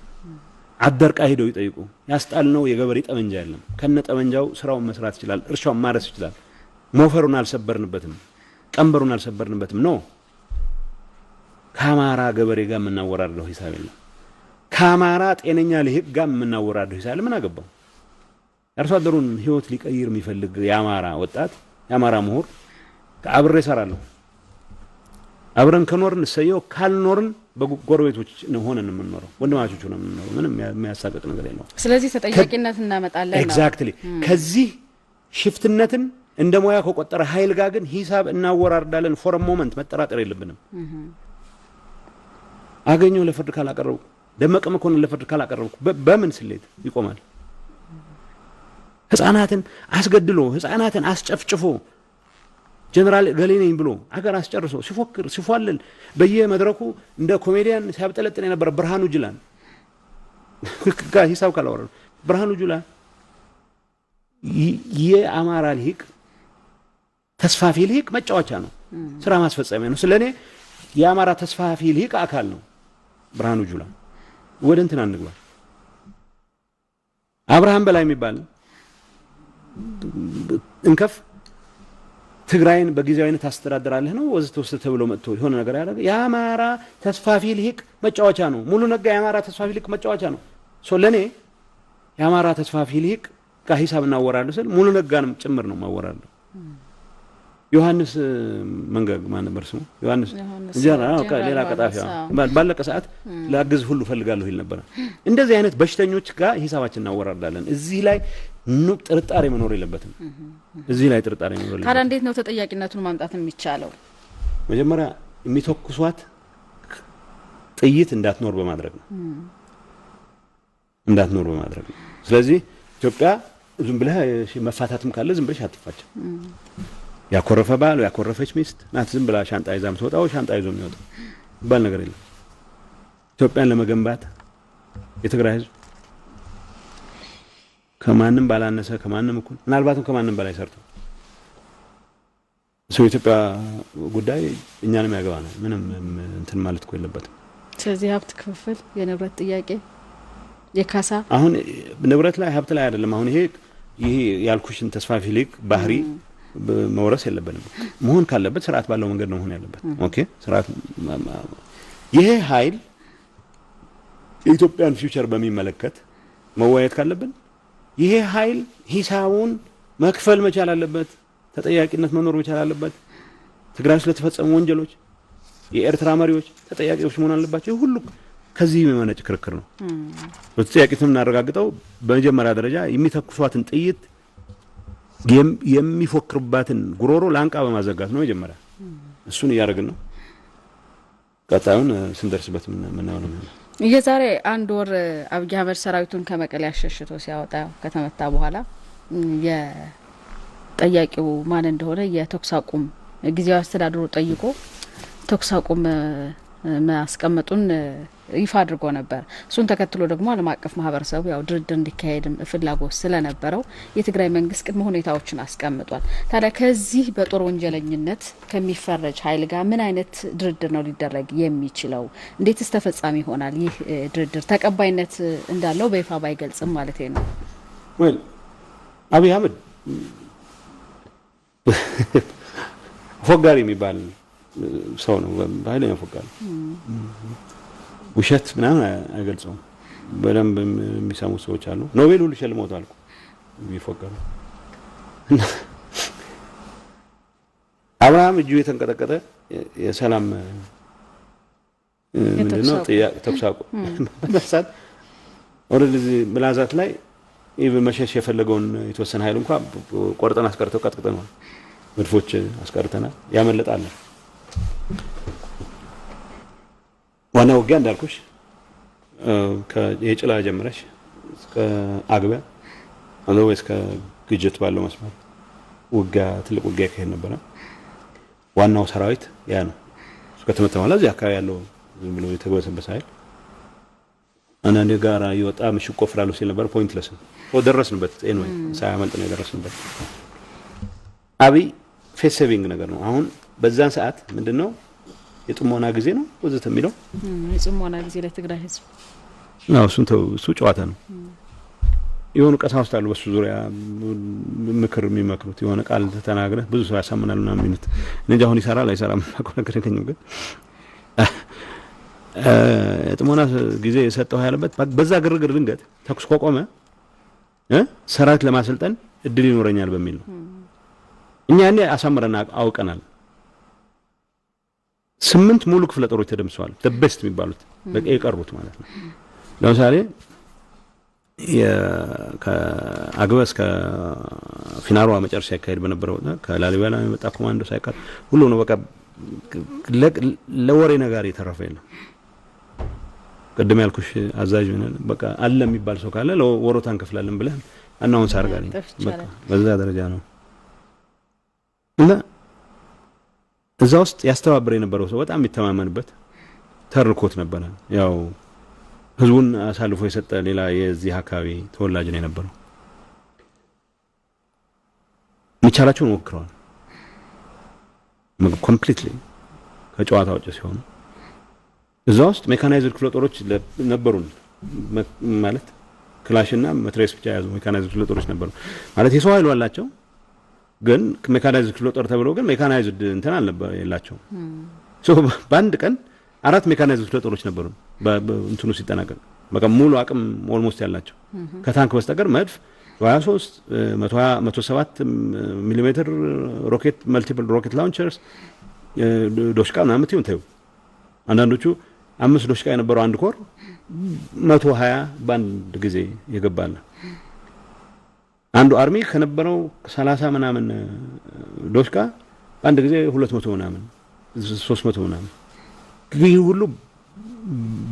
አደርቃ ሂደው ይጠይቁ። ያስጣልነው የገበሬ ጠመንጃ የለም። ከነ ጠመንጃው ስራውን መስራት ይችላል፣ እርሻውን ማረስ ይችላል። ሞፈሩን አልሰበርንበትም፣ ቀንበሩን አልሰበርንበትም። No፣ ከአማራ ገበሬ ጋር የምናወራርደው ሂሳብ የለም። ከአማራ ጤነኛ ልሂቅ ጋር የምናወራርደው ሂሳብ የለም። ምን አገባው? የአርሶ አደሩን ህይወት ሊቀይር የሚፈልግ የአማራ ወጣት፣ የአማራ ምሁር አብሬ እሰራለሁ። አብረን ከኖርን እሰየው፣ ካልኖርን በጎረቤቶች ሆነን የምንኖረው፣ ወንድማቾች ሆነን የምንኖረው፣ ምንም የሚያሳቅቅ ነገር የለውም። ስለዚህ ተጠያቂነት እናመጣለን ነው። Exactly። ከዚህ ሽፍትነትን እንደ ሙያ ከቆጠረ ኃይል ጋር ግን ሂሳብ እናወራርዳለን። For a moment መጠራጠር የለብንም። አገኘሁ ለፍርድ ካላቀረብኩ፣ ደመቀ መኮንን ለፍርድ ካላቀረብኩ በምን ስሌት ይቆማል? ህፃናትን አስገድሎ፣ ህፃናትን አስጨፍጭፎ፣ ጀነራል ገሌ ነኝ ብሎ አገር አስጨርሶ ሲፎክር ሲፏልል በየመድረኩ እንደ ኮሜዲያን ሲያብጠለጥን የነበረ ብርሃኑ ጁላን ጋር ሂሳብ ካላወረዱ፣ ብርሃኑ ጁላ የአማራ ልሂቅ፣ ተስፋፊ ልሂቅ መጫወቻ ነው፣ ስራ ማስፈጸሚያ ነው። ስለ እኔ የአማራ ተስፋፊ ልሂቅ አካል ነው ብርሃኑ ጁላ። ወደ እንትን አንግባ። አብርሃም በላይ የሚባል እንከፍ ትግራይን በጊዜያዊነት ታስተዳድራለህ ነው ወዘተ ወዘተ ተብሎ መጥቶ የሆነ ነገር ያደረገ የአማራ ተስፋፊ ልሂቅ መጫወቻ ነው። ሙሉ ነጋ የአማራ ተስፋፊ ልሂቅ መጫወቻ ነው። So ለእኔ የአማራ ተስፋፊ ልሂቅ ጋር ሂሳብ እናወራለሁ ስል ሙሉ ነጋንም ጭምር ነው ማወራለሁ። ዮሐንስ መንገግ ማን ነበር ስሙ? ዮሐንስ ሌላ ቀጣፊ ባለቀ ሰዓት ላግዝ ሁሉ ፈልጋለሁ ይል ነበረ። እንደዚህ አይነት በሽተኞች ጋር ሂሳባችን እናወራርዳለን። እዚህ ላይ ጥርጣሬ መኖር የለበትም። እዚህ ላይ ጥርጣሬ መኖር የለበትም። ታዲያ እንዴት ነው ተጠያቂነቱን ማምጣት የሚቻለው? መጀመሪያ የሚተኩሷት ጥይት እንዳትኖር በማድረግ ነው። እንዳትኖር በማድረግ ነው። ስለዚህ ኢትዮጵያ ዝም ብለህ መፋታትም ካለ ዝም ብለሽ አትፋችም። ያኮረፈ ባል፣ ያኮረፈች ሚስት ናት ዝም ብላ ሻንጣ ይዛ የምትወጣው፣ ሻንጣ ይዞ የሚወጣው ይባል ነገር የለም። ኢትዮጵያን ለመገንባት የትግራይ ሕዝብ ከማንም ባላነሰ፣ ከማንም እኩል፣ ምናልባትም ከማንም በላይ ሰርቶ ሰው የኢትዮጵያ ጉዳይ እኛንም ያገባናል። ምንም እንትን ማለት እኮ የለበትም። ስለዚህ ሀብት ክፍፍል፣ የንብረት ጥያቄ፣ የካሳ አሁን ንብረት ላይ፣ ሀብት ላይ አይደለም። አሁን ይሄ ያልኩሽን ተስፋፊ ልሂቅ ባህሪ መውረስ የለብንም። መሆን ካለበት ስርዓት ባለው መንገድ ነው መሆን ያለበት። Okay፣ ስርዓት ይሄ ኃይል የኢትዮጵያን future በሚመለከት መወያየት ካለብን ይሄ ኃይል ሂሳቡን መክፈል መቻል አለበት። ተጠያቂነት መኖር መቻል አለበት። ትግራይ ውስጥ ለተፈጸሙ ወንጀሎች የኤርትራ መሪዎች ተጠያቂዎች መሆን አለባቸው። ሁሉ ከዚህ የሚመነጭ ክርክር ነው። በተጠያቂነት የምናረጋግጠው በመጀመሪያ ደረጃ የሚተኩሷትን ጥይት፣ የሚፎክርባትን ጉሮሮ ላንቃ በማዘጋት ነው። መጀመሪያ እሱን እያደረግን ነው። ቀጣዩን ስንደርስበት የምናየው ነው የሚሆነው። የዛሬ አንድ ወር አብይ አህመድ ሰራዊቱን ከመቀሌ አሸሽቶ ሲያወጣ ከተመታ በኋላ ጠያቂው ማን እንደሆነ የተኩስ አቁም ጊዜያዊ አስተዳደሩ ጠይቆ ተኩስ አቁም ማስቀመጡን ይፋ አድርጎ ነበር። እሱን ተከትሎ ደግሞ ዓለም አቀፍ ማህበረሰቡ ያው ድርድር እንዲካሄድም ፍላጎት ስለነበረው የትግራይ መንግስት ቅድመ ሁኔታዎችን አስቀምጧል። ታዲያ ከዚህ በጦር ወንጀለኝነት ከሚፈረጅ ኃይል ጋር ምን አይነት ድርድር ነው ሊደረግ የሚችለው? እንዴትስ ተፈጻሚ ይሆናል? ይህ ድርድር ተቀባይነት እንዳለው በይፋ ባይገልጽም ማለት ነው። Well፣ አብይ አህመድ ፎጋሪ የሚባል ሰው ነው። በኃይለኛ ፎጋሪ፣ ውሸት ምናምን አይገልጸውም። በደንብ የሚሰሙ ሰዎች አሉ። ኖቤል ሁሉ ሸልመውታል እኮ የሚፎገሩ። እና አብርሃም እጁ የተንቀጠቀጠ የሰላም ምንድነው ተኩስ አቁም በዛ ሰዓት already ምላዛት ላይ even መሸሽ የፈለገውን የተወሰነ ኃይል እንኳ ቆርጠን አስቀርተው ቀጥቅጠነዋል። መድፎች አስቀርተናል። ያመለጣል። ዋና ውጊያ እንዳልኩሽ የጭላ ጀምረሽ እስከ አግቢያ ወይ እስከ ግጅት ባለው መስመር ውጊያ፣ ትልቅ ውጊያ ይካሄድ ነበረ። ዋናው ሰራዊት ያ ነው። እሱ ከተመታ በኋላ እዚህ አካባቢ ያለው ዝም ብሎ የተግበሰበሰ ኃይል አንዳንዴ ጋራ እየወጣ ምሽግ ቆፍራለሁ ሲል ነበር። Pointless ነው። ደረስንበት። Anyway ሳያመልጥ ነው የደረስንበት። አብይ face saving ነገር ነው። አሁን በዛን ሰዓት ምንድን ነው የጥሞና ጊዜ ነው ወዘተ የሚለው። የጥሞና ጊዜ ለትግራይ ህዝብ። አዎ፣ እሱን ተው፣ እሱ ጨዋታ ነው። የሆኑ ቀሳውስት አሉ በሱ ዙሪያ ምክር የሚመክሩት፣ የሆነ ቃል ተናግረህ ብዙ ሰው ያሳምናል ምናምን የሚሉት። እኔ እንጃ አሁን ይሰራል አይሰራም የማውቀው ነገር የለኝም። ግን የጥሞና ጊዜ የሰጠው ያለበት በዛ ግርግር ድንገት ተኩስ ከቆመ ሰራዊት ለማሰልጠን እድል ይኖረኛል በሚል ነው። እኛ ያኔ አሳምረን አውቀናል። 8 ሙሉ ክፍለ ጦሮች ተደምሰዋል። Best የሚባሉት በቃ የቀሩት ማለት ነው። ለምሳሌ ከአግበ እስከ ፊናሯ መጨረሻ ያካሄድ በነበረው ከላሊበላ የመጣ ኮማንዶ ሳይቀር ሁሉ ነው። በቃ ለወሬ ነጋሪ የተረፈ የለም። ቅድም ያልኩሽ አዛዥ በቃ አለ የሚባል ሰው ካለ ለወሮታ እንከፍላለን ብለህ announce አድርጋለኝ። በቃ በዛ ደረጃ ነው። እና እዛ ውስጥ ያስተባብር የነበረው ሰው በጣም የሚተማመንበት ተርኮት ነበረ። ያው ህዝቡን አሳልፎ የሰጠ ሌላ የዚህ አካባቢ ተወላጅ ነው የነበረው። የሚቻላቸውን ሞክረዋል። Completely ከጨዋታ ውጭ ሲሆኑ እዛ ውስጥ mechanized ክፍለ ጦሮች ነበሩን። ማለት ክላሽና መትረየስ ብቻ የያዙ mechanized ክፍለ ጦሮች ነበሩ። ማለት የሰው ኃይሉ አላቸው፣ ግን mechanized ክፍለ ጦር ተብለው ግን mechanized እንትን አልነበረ የላቸውም። So በአንድ ቀን አራት mechanized ክፍለ ጦሮች ነበሩ። እንትኑ ሲጠናቀቅ በቃ ሙሉ አቅም almost ያላቸው፣ ከታንክ በስተቀር መድፍ፣ 23፣ 107 ሚሊሜትር ሮኬት፣ multiple rocket launchers፣ ዶሽቃ ምናምን ትይውን ተይው። አንዳንዶቹ አምስት ዶሽቃ የነበረው አንድ ኮር 120 በአንድ ጊዜ የገባለ። አንዱ army ከነበረው 30 ምናምን ዶሽቃ በአንድ ጊዜ 200 ምናምን፣ 300 ምናምን። ይህ ሁሉ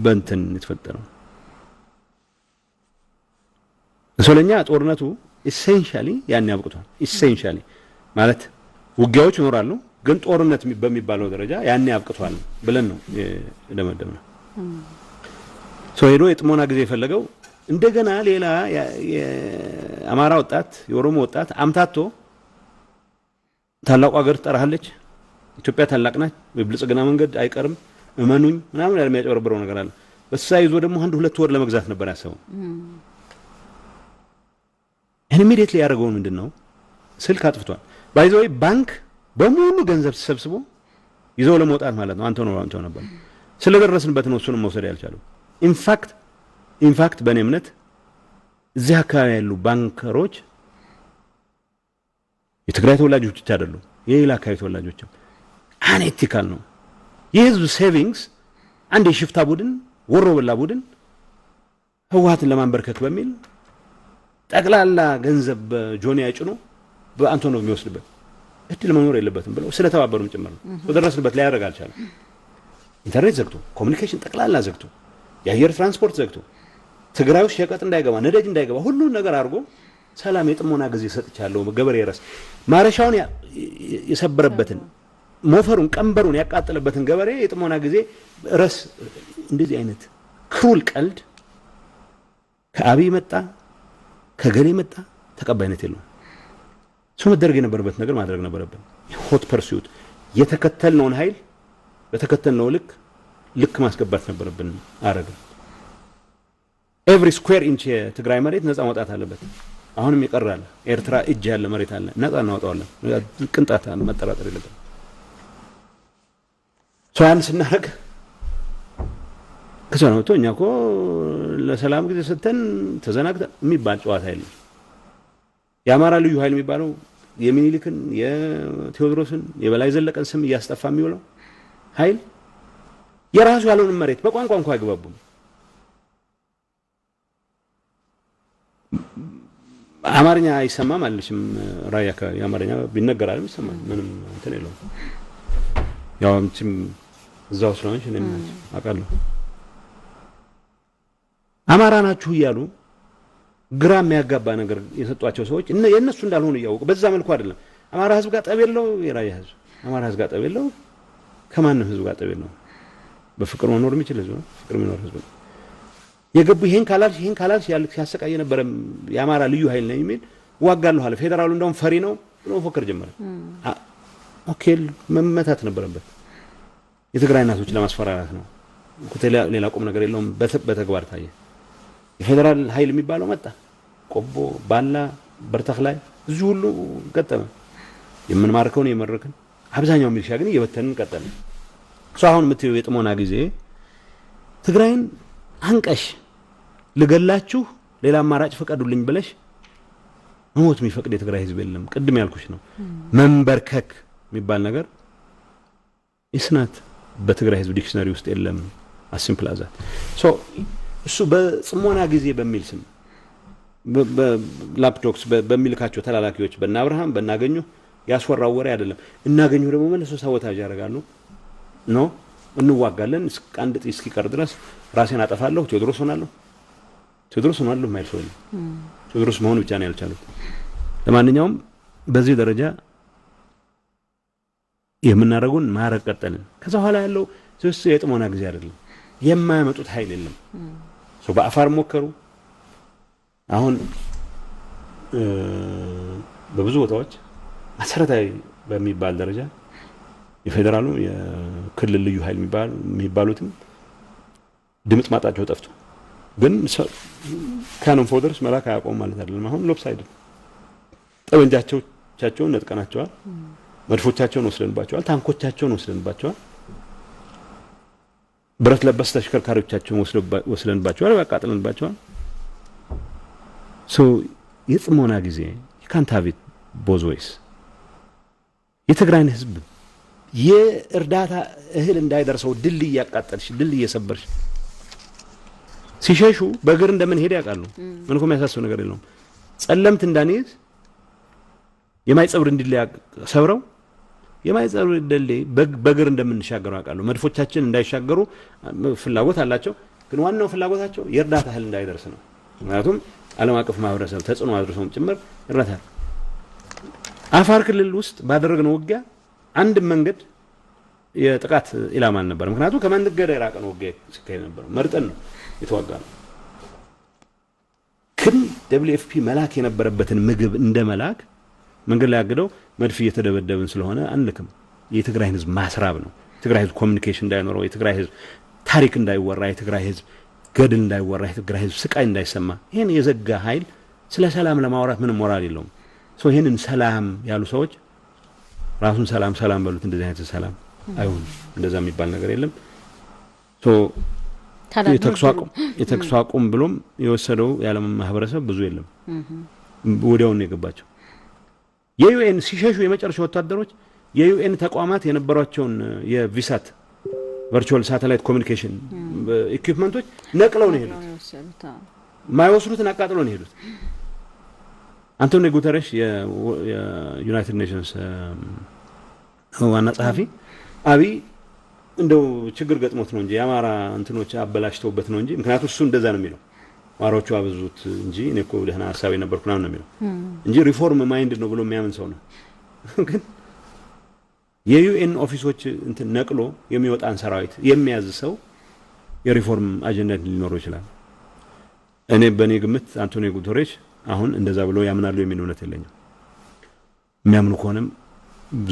በእንትን የተፈጠረው ሰው ለኛ ጦርነቱ essentially ያን ያብቅቷል። Essentially ማለት ውጊያዎች ይኖራሉ፣ ግን ጦርነት በሚባለው ደረጃ ያን ያብቅቷል ብለን ነው የደመደምነው። ሰው ሄዶ የጥሞና ጊዜ የፈለገው እንደገና ሌላ የአማራ ወጣት፣ የኦሮሞ ወጣት አምታቶ ታላቁ ሀገር ትጠራሃለች፣ ኢትዮጵያ ታላቅ ናት፣ የብልጽግና መንገድ አይቀርም፣ እመኑኝ ምናምን ያለ የሚያጨበረብረው ነገር አለ። በሳ ይዞ ደግሞ አንድ ሁለት ወር ለመግዛት ነበር ያሰበው። Immediately ያደረገውን ምንድን ነው? ስልክ አጥፍቷል። By the way ባንክ በሙሉ ገንዘብ ተሰብስቦ ይዘው ለመውጣት ማለት ነው። አንተ ነው አንተ ነበር ስለደረስንበት ነው እሱንም መውሰድ ያልቻለው። In fact በእኔ እምነት እዚህ አካባቢ ያሉ banker ኦች የትግራይ ተወላጆች ብቻ አይደሉም፣ የሌላ አካባቢ ተወላጆችም unethical ነው። የህዝብ savings አንድ የሽፍታ ቡድን፣ ወሮ በላ ቡድን ህወሓትን ለማንበርከክ በሚል ጠቅላላ ገንዘብ በጆንያ ጭኖ በአንቶኖቭ የሚወስድበት እድል መኖር የለበትም ብለው ስለተባበሩም ጭምር ነው። ደረስንበት፣ ሊያደርግ አልቻለም። ኢንተርኔት ዘግቶ፣ communication ጠቅላላ ዘግቶ፣ የአየር ትራንስፖርት ዘግቶ፣ ትግራይ ውስጥ ሸቀጥ እንዳይገባ፣ ነዳጅ እንዳይገባ ሁሉን ነገር አድርጎ ሰላም የጥሞና ጊዜ ሰጥቻለሁ። ገበሬ ረስ ማረሻውን የሰበረበትን፣ ሞፈሩን ቀንበሩን ያቃጠለበትን ገበሬ የጥሞና ጊዜ ረስ። እንደዚህ አይነት cruel ቀልድ ከአብይ መጣ ከገሌ መጣ ተቀባይነት የለውም። ሰው መደረግ የነበረበት ነገር ማድረግ ነበረብን። Hot pursuit የተከተልነውን ኃይል በተከተልነው ልክ ልክ ማስገባት ነበረብን። አረግን። Every square inch የትግራይ መሬት ነፃ መውጣት አለበት። አሁንም ይቀራል። ኤርትራ እጅ ያለ መሬት አለ፣ ነፃ እናወጣዋለን። ቅንጣት መጠራጠር የለብን። ሰው ያን ስናደርግ ከሰው ነው እኛ እኮ ለሰላም ጊዜ ሰጥተን ተዘናግተን የሚባል ጨዋታ የለም። የአማራ ልዩ ኃይል የሚባለው የሚኒሊክን፣ የቴዎድሮስን፣ የበላይ ዘለቀን ስም እያስጠፋ የሚውለው ኃይል የራሱ ያለውን መሬት በቋንቋ እንኳ አይግባቡም። አማርኛ አይሰማም አለችም። ራያ አካባቢ አማርኛ ቢነገር ይሰማል። ምንም እንትን የለውም። ያው አንቺም እዛው ስለሆንሽ እኔም አውቃለሁ። አማራ ናችሁ እያሉ ግራ የሚያጋባ ነገር የሰጧቸው ሰዎች የእነሱ እንዳልሆኑ እያወቁ በዛ መልኩ አይደለም። አማራ ህዝብ ጋር ጠብ የለው፣ የራያ ህዝብ አማራ ህዝብ ጋር ጠብ የለው፣ ከማንም ህዝብ ጋር ጠብ የለው። በፍቅር መኖር የሚችል ህዝብ ነው። ፍቅር የሚኖር ህዝብ ነው። የገቡ ይሄን ካላልሽ ይሄን ካላልሽ ያልክ ሲያሰቃይ የነበረ የአማራ ልዩ ኃይል ነኝ የሚል እዋጋለሁ አለ። ፌዴራሉ እንደውም ፈሪ ነው ብሎ መፎከር ጀመረ። Okay፣ መመታት ነበረበት። የትግራይ እናቶች ለማስፈራራት ነው። ሌላ ቁም ነገር የለውም። በተግባር ታየ። የፌዴራል ኃይል የሚባለው መጣ። ቆቦ፣ ባላ፣ በርተክ ላይ እዚህ ሁሉ ገጠመ። የምንማርከውን የመረክን አብዛኛው ሚሊሻ ግን እየበተንን ቀጠልን። እሱ አሁን የምትይው የጥሞና ጊዜ ትግራይን አንቀሽ ልገላችሁ ሌላ አማራጭ ፍቀዱልኝ ብለሽ መሞት የሚፈቅድ የትግራይ ህዝብ የለም። ቅድም ያልኩሽ ነው። መንበርከክ የሚባል ነገር isn't በትግራይ ህዝብ dictionary ውስጥ የለም። As simple as that። So እሱ በጽሞና ጊዜ በሚል ስም lapdogs በሚልካቸው ተላላኪዎች በእነ አብርሃም በእናገኙ ያስወራው ወሬ አይደለም። እናገኙ ደግሞ መልሶ sabotage ያደርጋሉ። No፣ እንዋጋለን እስከ አንድ ጥይት እስኪቀር ድረስ፣ ራሴን አጠፋለሁ፣ ቴዎድሮስ ሆናለሁ። ቴዎድሮስ ሆናለሁ የማይል ሰው የለም። ቴዎድሮስ መሆን ብቻ ነው ያልቻሉት። ለማንኛውም በዚህ ደረጃ የምናደርገውን ማድረግ ቀጠልን። ከዛ በኋላ ያለው ሶስት የጥሞና ጊዜ አይደለም። የማያመጡት ኃይል የለም። ሰው በአፋር ሞከሩ። አሁን በብዙ ቦታዎች መሰረታዊ በሚባል ደረጃ የፌዴራሉ የክልል ልዩ ኃይል የሚባሉትም ድምፅ ማጣቸው ጠፍቶ ግን cannon fodders መላክ አያቆም ማለት አይደለም። አሁን lopsided ጠመንጃቸውን ነጥቀናቸዋል። መድፎቻቸውን ወስደንባቸዋል። ታንኮቻቸውን ወስደንባቸዋል። ብረት ለበስ ተሽከርካሪዎቻቸውን ወስደንባቸዋል፣ አቃጥለንባቸዋል። So የጽሞና ጊዜ ካንት ሃቭ ኢት ቦዝ ወይስ። የትግራይን ህዝብ የእርዳታ እህል እንዳይደርሰው ድልድይ እያቃጠልሽ፣ ድልድይ እየሰበርሽ ሲሸሹ በእግር እንደምንሄድ ያውቃሉ። ምን እኮ የሚያሳስብ ነገር የለውም። ጸለምት እንዳንይዝ የማይጸብሪ ድልድይ ሰብረው የማይጸብሪ ድልድይ በእግር እንደምንሻገሩ ያውቃሉ። መድፎቻችን እንዳይሻገሩ ፍላጎት አላቸው። ግን ዋናው ፍላጎታቸው የእርዳታ እህል እንዳይደርስ ነው። ምክንያቱም ዓለም አቀፍ ማህበረሰብ ተጽዕኖ አድርሰውም ጭምር እርዳታ አፋር ክልል ውስጥ ባደረግነው ውጊያ አንድም መንገድ የጥቃት ኢላማ አልነበረ። ምክንያቱም ከመንገድ የራቀ ነው ውጊያ ሲካሄድ ነበረው። መርጠን ነው የተዋጋ ነው። ግን WFP መላክ የነበረበትን ምግብ እንደ መላክ መንገድ ላይ አግደው መድፍ እየተደበደብን ስለሆነ አንልክም። የትግራይን ህዝብ ማስራብ ነው። የትግራይ ህዝብ communication እንዳይኖረው፣ የትግራይ ህዝብ ታሪክ እንዳይወራ፣ የትግራይ ህዝብ ገድል እንዳይወራ፣ የትግራይ ህዝብ ስቃይ እንዳይሰማ ይህን የዘጋ ኃይል ስለ ሰላም ለማውራት ምንም ሞራል የለውም። So ይህንን ሰላም ያሉ ሰዎች ራሱን ሰላም ሰላም በሉት። እንደዚህ አይነት ሰላም አይሆንም። እንደዛ የሚባል ነገር የለም። የተኩስ አቁም ብሎም የወሰደው የዓለም ማህበረሰብ ብዙ የለም። ወዲያውኑ የገባቸው የ UN ሲሸሹ የመጨረሻ ወታደሮች የ UN ተቋማት የነበሯቸውን የ VSAT virtual satellite communication equipment ኦች ነቅለው ነው የሄዱት። ማይወስዱትን አቃጥለው ነው የሄዱት። አንቶኒዮ ጉተረሽ የ United Nations ዋና ጸሐፊ አብይ እንደው ችግር ገጥሞት ነው እንጂ የአማራ እንትኖች አበላሽተውበት ነው እንጂ፣ ምክንያቱም እሱ እንደዛ ነው የሚለው። አማራዎቹ አበዙት እንጂ እኔ እኮ ደህና ሀሳብ የነበርኩ ምናምን ነው የሚለው እንጂ reform mind ነው ብሎ የሚያምን ሰው ነው። ግን የ UN office ኦች እንትን ነቅሎ የሚወጣን ሰራዊት የሚያዝ ሰው የሪፎርም አጀንዳ ሊኖረው ይችላል። እኔ በእኔ ግምት አንቶኒዮ ጉተሬሽ አሁን እንደዛ ብሎ ያምናሉ የሚል እምነት የለኝም። የሚያምኑ ከሆነም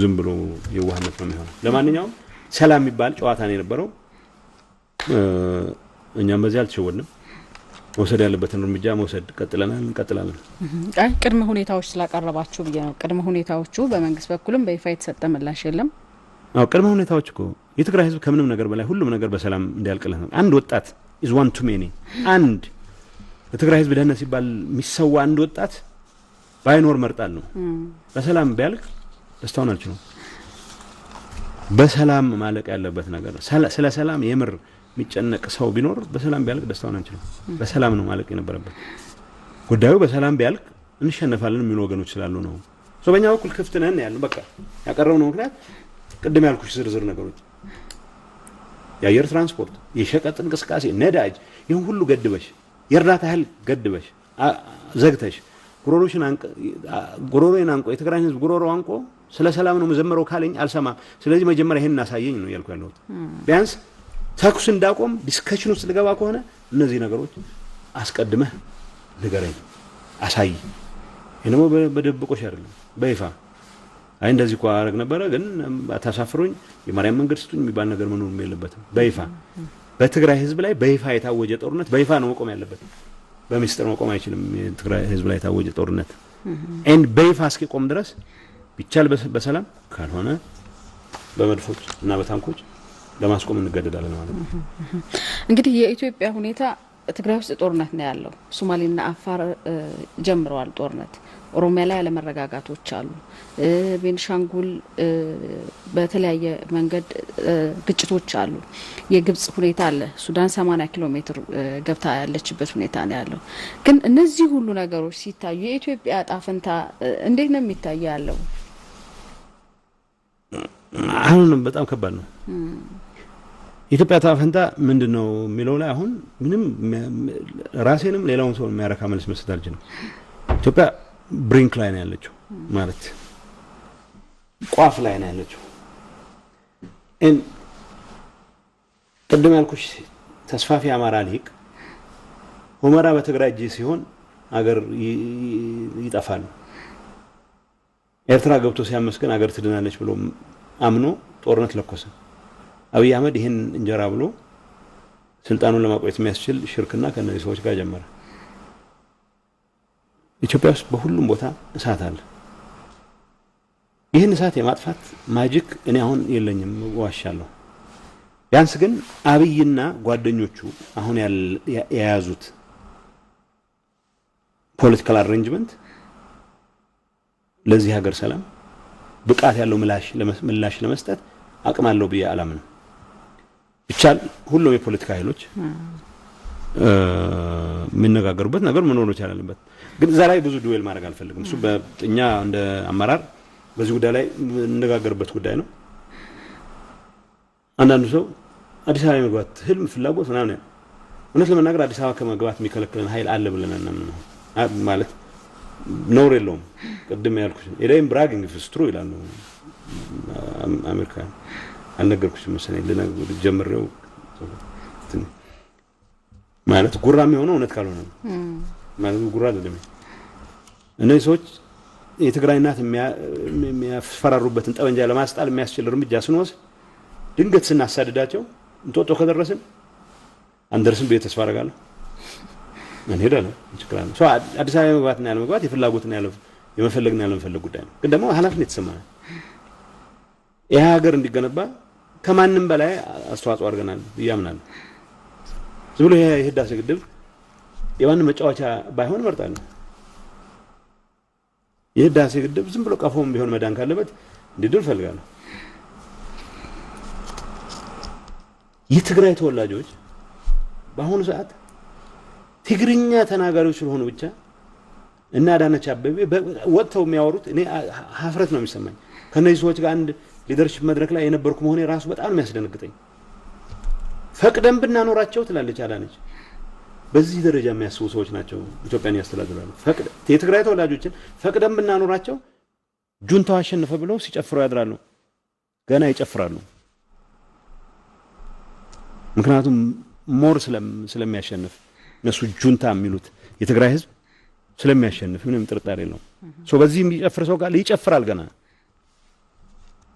ዝም ብሎ የዋህነት ነው የሚሆነው። ለማንኛውም ሰላም የሚባል ጨዋታ ነው የነበረው። እኛም በዚህ አልተሸወድንም። መውሰድ ያለበትን እርምጃ መውሰድ ቀጥለናል፣ እንቀጥላለን። አይ፣ ቅድመ ሁኔታዎች ስላቀረባችሁ ብዬ ነው። ቅድመ ሁኔታዎቹ በመንግስት በኩልም በይፋ የተሰጠ ምላሽ የለም። አዎ፣ ቅድመ ሁኔታዎች እኮ የትግራይ ህዝብ ከምንም ነገር በላይ ሁሉም ነገር በሰላም እንዲያልቅለት ነው። አንድ ወጣት is one too many። አንድ ለትግራይ ህዝብ ደህንነት ሲባል የሚሰዋ አንድ ወጣት ባይኖር መርጣለሁ። በሰላም ቢያልቅ ደስታውን አልችለውም። በሰላም ማለቅ ያለበት ነገር ነው። ስለ ሰላም የምር የሚጨነቅ ሰው ቢኖር በሰላም ቢያልቅ ደስታውን አንችልም። በሰላም ነው ማለቅ የነበረበት ጉዳዩ። በሰላም ቢያልቅ እንሸነፋለን የሚሉ ወገኖች ስላሉ ነው። በእኛ በኩል ክፍት ነን ያለው፣ በቃ ያቀረብነው ምክንያት ቅድም ያልኩሽ ዝርዝር ነገሮች፣ የአየር ትራንስፖርት፣ የሸቀጥ እንቅስቃሴ፣ ነዳጅ፣ ይህን ሁሉ ገድበሽ፣ የእርዳታ እህል ገድበሽ፣ ዘግተሽ፣ ጉሮሮዬን አንቆ፣ የትግራይን ህዝብ ጉሮሮ አንቆ ስለ ሰላም ነው መዘመረው ካለኝ አልሰማም። ስለዚህ መጀመሪያ ይሄን እናሳየኝ ነው እያልኩ ያለሁት። ቢያንስ ተኩስ እንዳቆም discussion ውስጥ ልገባ ከሆነ እነዚህ ነገሮች አስቀድመህ ንገረኝ፣ አሳይ። ይህ ደግሞ በድብቆሽ አይደለም፣ በይፋ። አይ፣ እንደዚህ እኮ አረግ ነበረ ግን አታሳፍሩኝ፣ የማርያም መንገድ ስጡኝ የሚባል ነገር መኖር የለበትም። በይፋ በትግራይ ህዝብ ላይ በይፋ የታወጀ ጦርነት በይፋ ነው መቆም ያለበት። በሚስጥር መቆም አይችልም። የትግራይ ህዝብ ላይ የታወጀ ጦርነት and በይፋ እስኪቆም ድረስ ቢቻል በሰላም፣ ካልሆነ በመድፎች እና በታንኮች ለማስቆም እንገደዳለን ማለት ነው። እንግዲህ የኢትዮጵያ ሁኔታ ትግራይ ውስጥ ጦርነት ነው ያለው። ሶማሌና አፋር ጀምረዋል ጦርነት። ኦሮሚያ ላይ አለመረጋጋቶች አሉ። ቤንሻንጉል በተለያየ መንገድ ግጭቶች አሉ። የግብጽ ሁኔታ አለ። ሱዳን 80 ኪሎ ሜትር ገብታ ያለችበት ሁኔታ ነው ያለው። ግን እነዚህ ሁሉ ነገሮች ሲታዩ የኢትዮጵያ እጣ ፈንታ እንዴት ነው የሚታየ ያለው? አሁን በጣም ከባድ ነው። የኢትዮጵያ እጣ ፈንታ ምንድን ነው የሚለው ላይ አሁን ምንም ራሴንም ሌላውን ሰው የሚያረካ መልስ መስጠት አልችልም። ኢትዮጵያ brink ላይ ነው ያለችው፣ ማለት ቋፍ ላይ ነው ያለችው። ቅድም ያልኩሽ ተስፋፊ አማራ ልሂቅ ሁመራ በትግራይ እጅ ሲሆን አገር ይጠፋል፣ ኤርትራ ገብቶ ሲያመስገን አገር ትድናለች ብሎ አምኖ ጦርነት ለኮሰ። አብይ አህመድ ይህን እንጀራ ብሎ ስልጣኑን ለማቆየት የሚያስችል ሽርክና ከእነዚህ ሰዎች ጋር ጀመረ። ኢትዮጵያ ውስጥ በሁሉም ቦታ እሳት አለ። ይህን እሳት የማጥፋት magic እኔ አሁን የለኝም፣ ዋሻለሁ። ቢያንስ ግን አብይና ጓደኞቹ አሁን የያዙት political arrangement ለዚህ ሀገር ሰላም ብቃት ያለው ምላሽ ለመስጠት አቅም አለው ብዬ አላምንም። ቢቻል ሁሉም የፖለቲካ ኃይሎች የሚነጋገሩበት ነገር መኖር መቻል አለበት። ግን እዛ ላይ ብዙ dwell ማድረግ አልፈልግም። እሱ እኛ እንደ አመራር በዚህ ጉዳይ ላይ የምንነጋገርበት ጉዳይ ነው። አንዳንዱ ሰው አዲስ አበባ የመግባት ህልም፣ ፍላጎት ምናምን፣ እውነት ለመናገር አዲስ አበባ ከመግባት የሚከለክለን ኃይል አለ ብለን አናምንም። ማለት ነውር የለውም። ቅድም ያልኩሽ it ain't bragging if it's true ይላሉ አሜሪካን። አልነገርኩሽም መሰለኝ፣ ልነግር ጀምሬው፣ ማለት ጉራ የሚሆነው እውነት ካልሆነ ነው። ማለት ጉራ አይደለም። እነዚህ ሰዎች የትግራይ እናት የሚያስፈራሩበትን ጠመንጃ ለማስጣል የሚያስችል እርምጃ ስንወስድ ድንገት ስናሳድዳቸው እንጦጦ ከደረስን፣ አንደርስም ብዬ ተስፋ አደርጋለሁ። እንሄዳለን፣ ችግር አለ። አዲስ አበባ የመግባትና ያለመግባት የፍላጎትና የመፈለግና ያለመፈለግ ጉዳይ ነው። ግን ደግሞ ኃላፊነት የተሰማናል። ይህ ሀገር እንዲገነባ ከማንም በላይ አስተዋጽኦ አድርገናል ብዬ አምናለሁ። ዝም ብሎ የህዳሴ ግድብ የማንም መጫወቻ ባይሆን እመርጣለሁ። የህዳሴ ግድብ ዝም ብሎ ቀፎም ቢሆን መዳን ካለበት እንዲድን እፈልጋለሁ። የትግራይ ተወላጆች በአሁኑ ሰዓት ትግርኛ ተናጋሪዎች ስለሆኑ ብቻ እና አዳነች አቤቤ ወጥተው የሚያወሩት እኔ ሀፍረት ነው የሚሰማኝ። ከእነዚህ ሰዎች ጋር አንድ leadership መድረክ ላይ የነበርኩ መሆኔ ራሱ በጣም የሚያስደነግጠኝ። ፈቅደን ብናኖራቸው ትላለች አዳነች። በዚህ ደረጃ የሚያስቡ ሰዎች ናቸው ኢትዮጵያን ያስተዳድራሉ። የትግራይ ተወላጆችን ፈቅደን ብናኖራቸው ጁንታው አሸነፈ ብለው ሲጨፍሩ ያድራሉ። ገና ይጨፍራሉ። ምክንያቱም more ስለሚያሸንፍ፣ እነሱ ጁንታ የሚሉት የትግራይ ህዝብ ስለሚያሸንፍ ምንም ጥርጣሬ የለውም። So በዚህ የሚጨፍር ሰው ጋር ይጨፍራል ገና።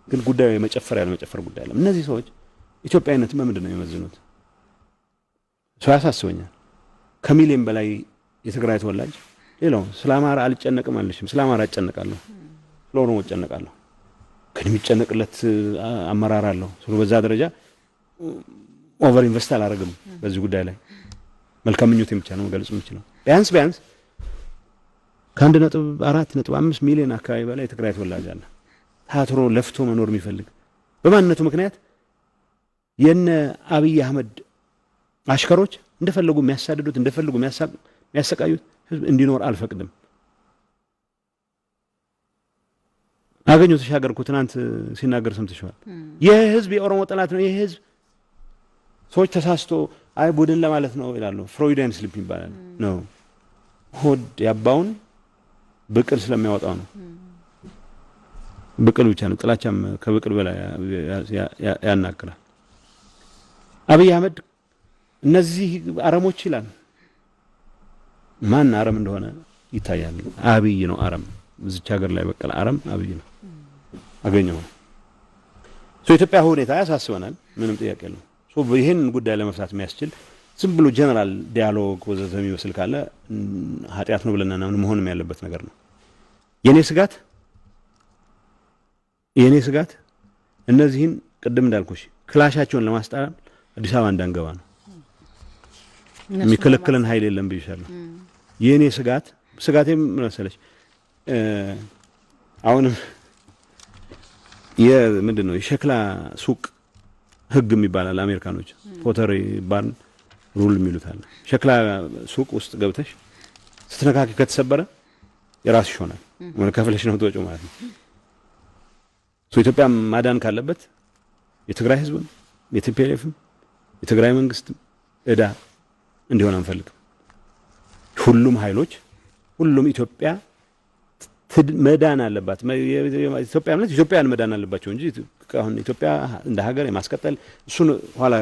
ግን ጉዳዩ የመጨፈር ያለመጨፈር ጉዳይ አለ። እነዚህ ሰዎች ኢትዮጵያዊነትን በምንድን ነው የሚመዝኑት? ሰው ያሳስበኛል። ከሚሊዮን በላይ የትግራይ ተወላጅ፣ ሌላው ስለ አማራ አልጨነቅም አልልሽም። ስለ አማራ እጨነቃለሁ፣ ስለ ኦሮሞ እጨነቃለሁ። ግን የሚጨነቅለት አመራር አለው። ስለ በዛ ደረጃ over invest አላደርግም በዚህ ጉዳይ ላይ። መልካም ምኞቴን ብቻ ነው መግለጽ የምችለው። ቢያንስ ቢያንስ ከ1.4.5 ሚሊዮን አካባቢ በላይ የትግራይ ተወላጅ አለ። ታትሮ ለፍቶ መኖር የሚፈልግ፣ በማንነቱ ምክንያት የነ አብይ አህመድ አሽከሮች እንደፈለጉ የሚያሳድዱት፣ እንደፈለጉ የሚያሰቃዩት ህዝብ እንዲኖር አልፈቅድም። አገኘሁ ተሻገር እኮ ትናንት ሲናገር ሰምተሽዋል። ይህ ህዝብ የኦሮሞ ጠላት ነው። ይህ ህዝብ ሰዎች ተሳስቶ አይ ቡድን ለማለት ነው ይላሉ። Freudian slip ይባላል ነው። ሆድ ያባውን ብቅል ስለሚያወጣው ነው። ብቅል ብቻ ነው። ጥላቻም ከብቅል በላይ ያናግራል። አብይ አህመድ እነዚህ አረሞች ይላል። ማን አረም እንደሆነ ይታያል። አብይ ነው አረም። እዚች ሀገር ላይ በቀለ አረም አብይ ነው። አገኘው ነው። ኢትዮጵያ ሁኔታ ያሳስበናል። ምንም ጥያቄ የለውም። ይህን ጉዳይ ለመፍታት የሚያስችል ዝም ብሎ general dialogue ወዘተ የሚመስል ካለ ኃጢአት ነው ብለና መሆንም ያለበት ነገር ነው። የኔ ስጋት እነዚህን ቅድም እንዳልኩሽ ክላሻቸውን ለማስጣል አዲስ አበባ እንዳንገባ ነው። የሚከለክለን ኃይል የለም ብዬሻለሁ። የኔ ስጋቴ ምን መሰለሽ? አሁንም የምንድን ነው የሸክላ ሱቅ ህግ የሚባል አሜሪካኖች Pottery Barn rule የሚሉት አለ። ሸክላ ሱቅ ውስጥ ገብተሽ ስትነካኪ ከተሰበረ የራስሽ ይሆናል፣ ከፍለሽ ነው የምትወጪው ማለት ነው። ኢትዮጵያ ማዳን ካለበት የትግራይ ህዝብም የ TPLF ም የትግራይ መንግስትም እዳ እንዲሆን አንፈልግም። ሁሉም ኃይሎች፣ ሁሉም ኢትዮጵያ መዳን አለባት። ኢትዮጵያ ማለት ኢትዮጵያን መዳን አለባቸው እንጂ አሁን ኢትዮጵያ እንደ ሀገር የማስቀጠል እሱን ኋላ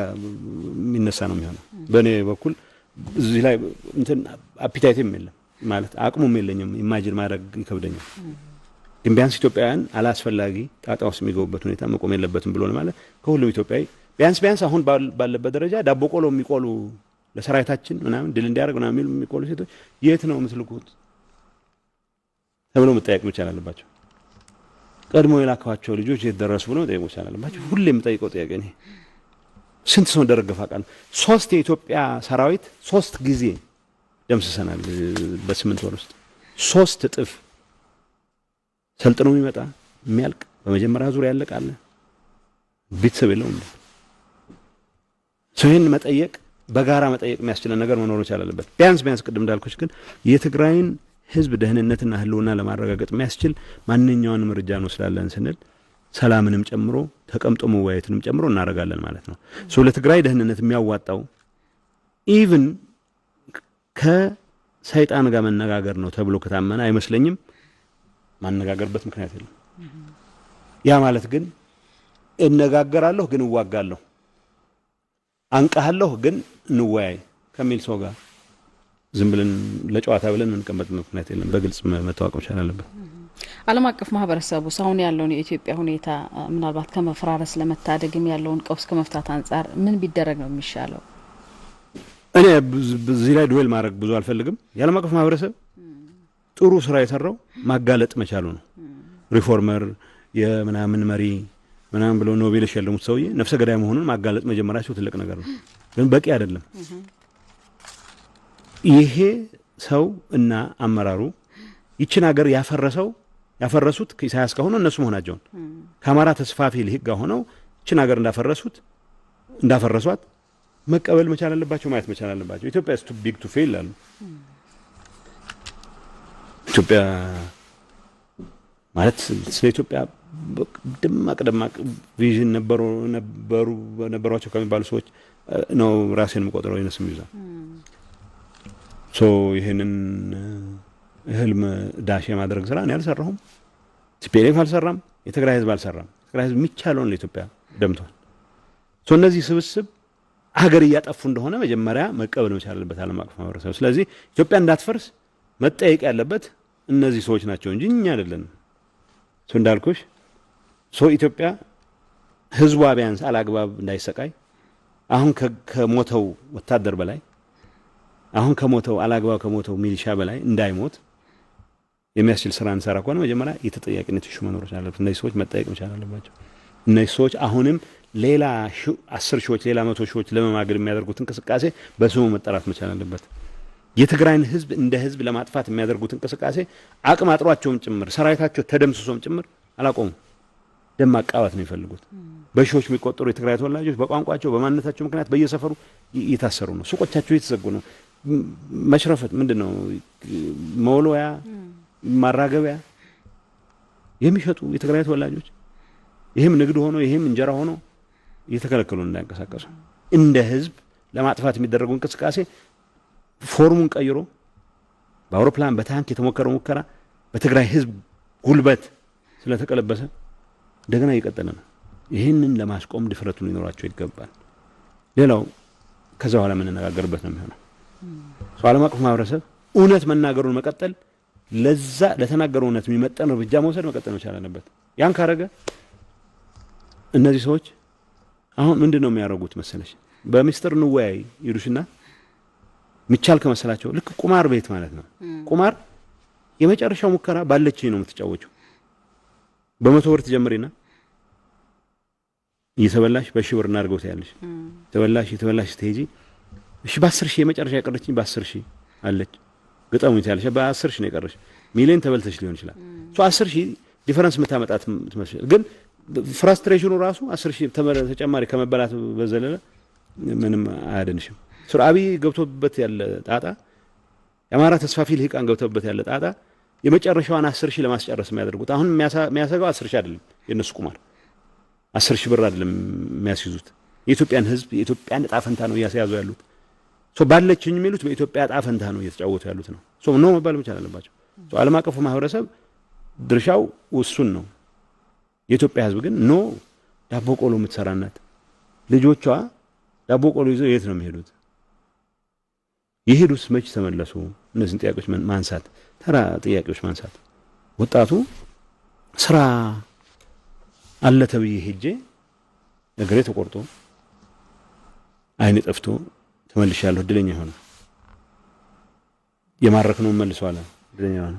የሚነሳ ነው የሚሆነው። በእኔ በኩል እዚህ ላይ እንትን appetite ም የለም፣ ማለት አቅሙም የለኝም። Imagine ማድረግ ይከብደኛል። ግን ቢያንስ ኢትዮጵያውያን አላስፈላጊ ጣጣ ውስጥ የሚገቡበት ሁኔታ መቆም የለበትም ብሎ ማለት ከሁሉም ኢትዮጵያዊ ቢያንስ ቢያንስ አሁን ባለበት ደረጃ ዳቦ ቆሎ የሚቆሉ፣ ለሰራዊታችን ምናምን ድል እንዲያደርግ ምናምን የሚሉ የሚቆሉ ሴቶች የት ነው የምትልኩት ተብሎ መጠየቅ መቻል አለባቸው። ቀድሞ የላኳቸው ልጆች የት ደረሱ ብሎ መጠየቅ መቻል አለባቸው። ሁሌ የምጠይቀው ጥያቄ እኔ ስንት ሰው እንደረገፈ አውቃለሁ። ሶስት የኢትዮጵያ ሰራዊት ሶስት ጊዜ ደምስሰናል በ8 ወር ውስጥ፣ 3 እጥፍ። ሰልጥኖ የሚመጣ የሚያልቅ፣ በመጀመሪያ ዙር ያለቃለ፣ ቤተሰብ የለውም። ሰው ይህን መጠየቅ፣ በጋራ መጠየቅ የሚያስችለን ነገር መኖር መቻል አለበት። ቢያንስ ቢያንስ ቅድም እንዳልኩሽ ግን የትግራይን ሕዝብ ደህንነትና ሕልውና ለማረጋገጥ የሚያስችል ማንኛውንም እርምጃ እንወስዳለን ስንል ሰላምንም ጨምሮ ተቀምጦ መወያየትንም ጨምሮ እናደርጋለን ማለት ነው። So ለትግራይ ደህንነት የሚያዋጣው even ከሰይጣን ጋር መነጋገር ነው ተብሎ ከታመነ አይመስለኝም። ማነጋገርበት ምክንያት የለም። ያ ማለት ግን እነጋገራለሁ ግን እዋጋለሁ፣ አንቃሃለሁ ግን እንወያይ ከሚል ሰው ጋር ዝም ብለን ለጨዋታ ብለን የምንቀመጥ ምክንያት የለም። በግልጽ መታወቅ መቻል አለበት። ዓለም አቀፍ ማህበረሰቡ አሁን ያለውን የኢትዮጵያ ሁኔታ ምናልባት ከመፈራረስ ለመታደግም ያለውን ቀውስ ከመፍታት አንጻር ምን ቢደረግ ነው የሚሻለው? እኔ በዚህ ላይ dwell ማድረግ ብዙ አልፈልግም። የዓለም አቀፍ ማህበረሰብ ጥሩ ስራ የሰራው ማጋለጥ መቻሉ ነው። Reformer የምናምን መሪ ምናምን ብለው ኖቤል የሸለሙት ሰውዬ ነፍሰ ገዳይ መሆኑን ማጋለጥ መጀመራቸው ትልቅ ነገር ነው፣ ግን በቂ አይደለም። ይሄ ሰው እና አመራሩ ይችን ሀገር ያፈረሱት ከኢሳያስ ጋር ሆነው እነሱ መሆናቸውን፣ ከአማራ ተስፋፊ ልሂቅ ጋር ሆነው ይችን ሀገር እንዳፈረሷት መቀበል መቻል አለባቸው፣ ማየት መቻል አለባቸው። "Ethiopia is too big to fail" አሉ። ኢትዮጵያ ማለት ስለ ኢትዮጵያ ደማቅ ደማቅ vision ነበሩ ነበሯቸው ከሚባሉ ሰዎች ነው ራሴን የምቆጥረው። ይነስ የሚይዛል So ይህንን ህልም dash የማድረግ ስራ እኔ አልሰራሁም፣ TPLF አልሰራም፣ የትግራይ ህዝብ አልሰራም። የትግራይ ህዝብ የሚቻለውን ለኢትዮጵያ ደምቷል። So እነዚህ ስብስብ ሀገር እያጠፉ እንደሆነ መጀመሪያ መቀበል መቻል አለበት ዓለም አቀፍ ማህበረሰብ። ስለዚህ ኢትዮጵያ እንዳትፈርስ መጠየቅ ያለበት እነዚህ ሰዎች ናቸው እንጂ እኛ አይደለንም። So እንዳልኩሽ so ኢትዮጵያ ህዝቧ ቢያንስ አላግባብ እንዳይሰቃይ፣ አሁን ከሞተው ወታደር በላይ፣ አሁን ከሞተው አላግባብ ከሞተው ሚሊሻ በላይ እንዳይሞት የሚያስችል ስራ እንሰራ ከሆነ መጀመሪያ የተጠያቂነት issue መኖር አለበት። እነዚህ ሰዎች መጠየቅ መቻል አለባቸው። እነዚህ ሰዎች አሁንም ሌላ 10 ሺዎች፣ ሌላ 100 ሺዎች ለመማገድ የሚያደርጉት እንቅስቃሴ በስሙ መጠራት መቻል አለበት። የትግራይን ህዝብ እንደ ህዝብ ለማጥፋት የሚያደርጉት እንቅስቃሴ አቅም አጥሯቸውም ጭምር፣ ሰራዊታቸው ተደምስሶም ጭምር አላቆሙም። ደም ማቃባት ነው የሚፈልጉት። በሺዎች የሚቆጠሩ የትግራይ ተወላጆች በቋንቋቸው በማንነታቸው ምክንያት በየሰፈሩ እየታሰሩ ነው። ሱቆቻቸው እየተዘጉ ነው። መሽረፈት ምንድን ነው? መወልወያ ማራገቢያ የሚሸጡ የትግራይ ተወላጆች ይህም ንግድ ሆኖ ይህም እንጀራ ሆኖ እየተከለከሉ እንዳይንቀሳቀሱ፣ እንደ ህዝብ ለማጥፋት የሚደረጉ እንቅስቃሴ form ኡን ቀይሮ በአውሮፕላን በታንክ የተሞከረው ሙከራ በትግራይ ህዝብ ጉልበት ስለተቀለበሰ እንደገና እየቀጠለ ነው። ይህንን ለማስቆም ድፍረቱ ሊኖራቸው ይገባል። ሌላው ከዛ በኋላ የምንነጋገርበት ነው የሚሆነው። ዓለም አቀፍ ማህበረሰብ እውነት መናገሩን መቀጠል፣ ለዛ ለተናገረው እውነት የሚመጠን እርምጃ መውሰድ መቀጠል መቻል አለበት። ያን ካረገ እነዚህ ሰዎች አሁን ምንድን ነው የሚያደርጉት መሰለሽ? በሚስጥር እንወያይ ይሉሽና ሚቻል ከመሰላቸው ልክ ቁማር ቤት ማለት ነው። ቁማር የመጨረሻው ሙከራ ባለችኝ ነው የምትጫወችው። በ100 ብር ትጀምሪና እየተበላሽ በ1000 ብር እናድርገው ትያለሽ። ተበላሽ የተበላሽ ስትሄጂ እሺ በ10,000 የመጨረሻ የቀረችኝ በ10,000 አለች ግጠሙኝ ትያለሽ። በ10,000 ነው የቀረሽ። ሚሊዮን ተበልተሽ ሊሆን ይችላል። So 10,000 difference የምታመጣት ትመስል ግን frustration ኑ ራሱ 10,000 ተጨማሪ ከመበላት በዘለለ ምንም አያድንሽም። So አብይ ገብቶበት ያለ ጣጣ፣ የአማራ ተስፋፊ ልሂቃን ገብቶበት ያለ ጣጣ የመጨረሻዋን 10,000 ለማስጨረስ የሚያደርጉት፣ አሁን የሚያሰጋው 10,000 አይደለም፣ የእነሱ ቁማር 10,000 ብር አይደለም የሚያስይዙት፣ የኢትዮጵያን ሕዝብ የኢትዮጵያን እጣ ፈንታ ነው እያስያዙ ያሉት። So ባለችኝ የሚሉት በኢትዮጵያ እጣ ፈንታ ነው እየተጫወቱ ያሉት ነው። So no መባል መቻል አለባቸው። So ዓለም አቀፉ ማህበረሰብ ድርሻው ውሱን ነው። የኢትዮጵያ ሕዝብ ግን no። ዳቦ ቆሎ የምትሰራ እናት ልጆቿ ዳቦ ቆሎ ይዘው የት ነው የሚሄዱት? የሄዱስ መች ተመለሱ? እነዚህን ጥያቄዎች ማንሳት፣ ተራ ጥያቄዎች ማንሳት። ወጣቱ ስራ አለ ተብዬ ሄጄ እግሬ ተቆርጦ አይኔ ጠፍቶ ተመልሻለሁ። እድለኛ ሆነ የማረክነው መልሷል። እድለኛ ሆነ።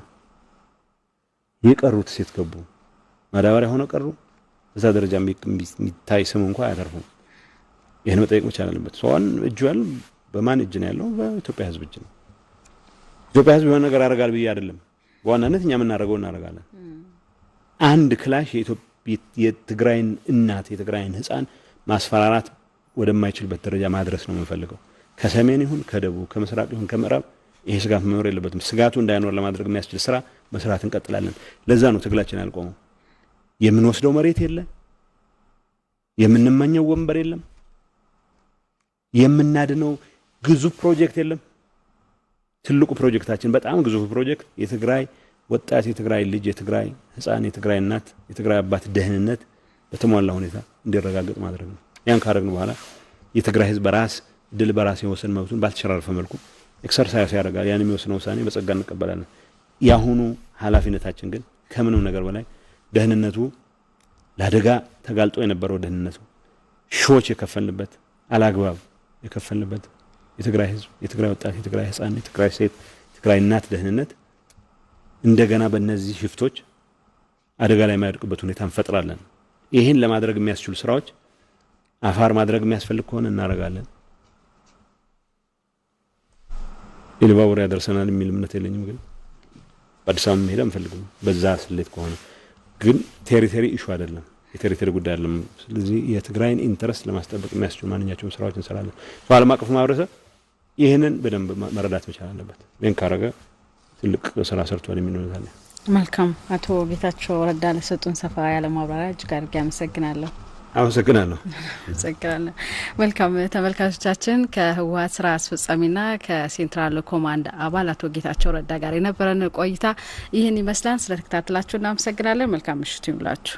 የቀሩት ሴት ገቡ፣ ማዳበሪያ ሆነው ቀሩ። በዛ ደረጃ የሚታይ ስም እንኳ አያተርፉም። ይህን መጠየቅ መቻል አለበት። ሰዋን እጁ ያለው በማን እጅ ነው ያለው? በኢትዮጵያ ሕዝብ እጅ ነው። ኢትዮጵያ ሕዝብ የሆነ ነገር ያደርጋል ብዬ አይደለም። በዋናነት እኛ የምናደርገው እናደርጋለን። አንድ ክላሽ የትግራይን እናት የትግራይን ሕፃን ማስፈራራት ወደማይችልበት ደረጃ ማድረስ ነው የምንፈልገው። ከሰሜን ይሁን ከደቡብ፣ ከምስራቅ ይሁን ከምዕራብ ይሄ ስጋት መኖር የለበትም። ስጋቱ እንዳይኖር ለማድረግ የሚያስችል ስራ መስራት እንቀጥላለን። ለዛ ነው ትግላችን ያልቆመው። የምንወስደው መሬት የለ፣ የምንመኘው ወንበር የለም፣ የምናድነው ግዙፍ ፕሮጀክት የለም። ትልቁ ፕሮጀክታችን፣ በጣም ግዙፍ ፕሮጀክት የትግራይ ወጣት፣ የትግራይ ልጅ፣ የትግራይ ህፃን፣ የትግራይ እናት፣ የትግራይ አባት ደህንነት በተሟላ ሁኔታ እንዲረጋገጥ ማድረግ ነው። ያን ካደረግን በኋላ የትግራይ ህዝብ በራስ ድል በራስ የመወሰን መብቱን ባልተሸራረፈ መልኩ exercise ያደርጋል። ያን የሚወስነው ውሳኔ በጸጋ እንቀበላለን። የአሁኑ ኃላፊነታችን ግን ከምንም ነገር በላይ ደህንነቱ፣ ለአደጋ ተጋልጦ የነበረው ደህንነቱ፣ ሺዎች የከፈልንበት፣ አላግባብ የከፈልንበት የትግራይ ህዝብ፣ የትግራይ ወጣት፣ የትግራይ ህፃን፣ የትግራይ ሴት፣ የትግራይ እናት ደህንነት እንደገና በእነዚህ ሽፍቶች አደጋ ላይ የማይወድቅበት ሁኔታ እንፈጥራለን። ይህን ለማድረግ የሚያስችሉ ስራዎች አፋር ማድረግ የሚያስፈልግ ከሆነ እናደርጋለን። ኢሉባቡር ያደርሰናል የሚል እምነት የለኝም፣ ግን በአዲስ አበባ መሄድ አንፈልግም። በዛ ስሌት ከሆነ ግን territory issue አይደለም፣ የ territory ጉዳይ አይደለም። ስለዚህ የትግራይን interest ለማስጠበቅ የሚያስችሉ ማንኛቸውም ስራዎች እንሰራለን። ዓለም አቀፉ ማህበረሰብ ይህንን በደንብ መረዳት መቻል አለበት። ይህን ካረገ ትልቅ ስራ ሰርቷል የሚል እምነት አለ። መልካም፣ አቶ ጌታቸው ረዳ ለሰጡን ሰፋ ያለ ማብራሪያ እጅግ አድርጌ አመሰግናለሁ። አመሰግናለሁ። አመሰግናለሁ። መልካም ተመልካቾቻችን፣ ከህወሀት ስራ አስፈጻሚና ከ Central Command አባል አቶ ጌታቸው ረዳ ጋር የነበረን ቆይታ ይህን ይመስላል። ስለተከታተላችሁ እናመሰግናለን። መልካም ምሽት ይሁንላችሁ።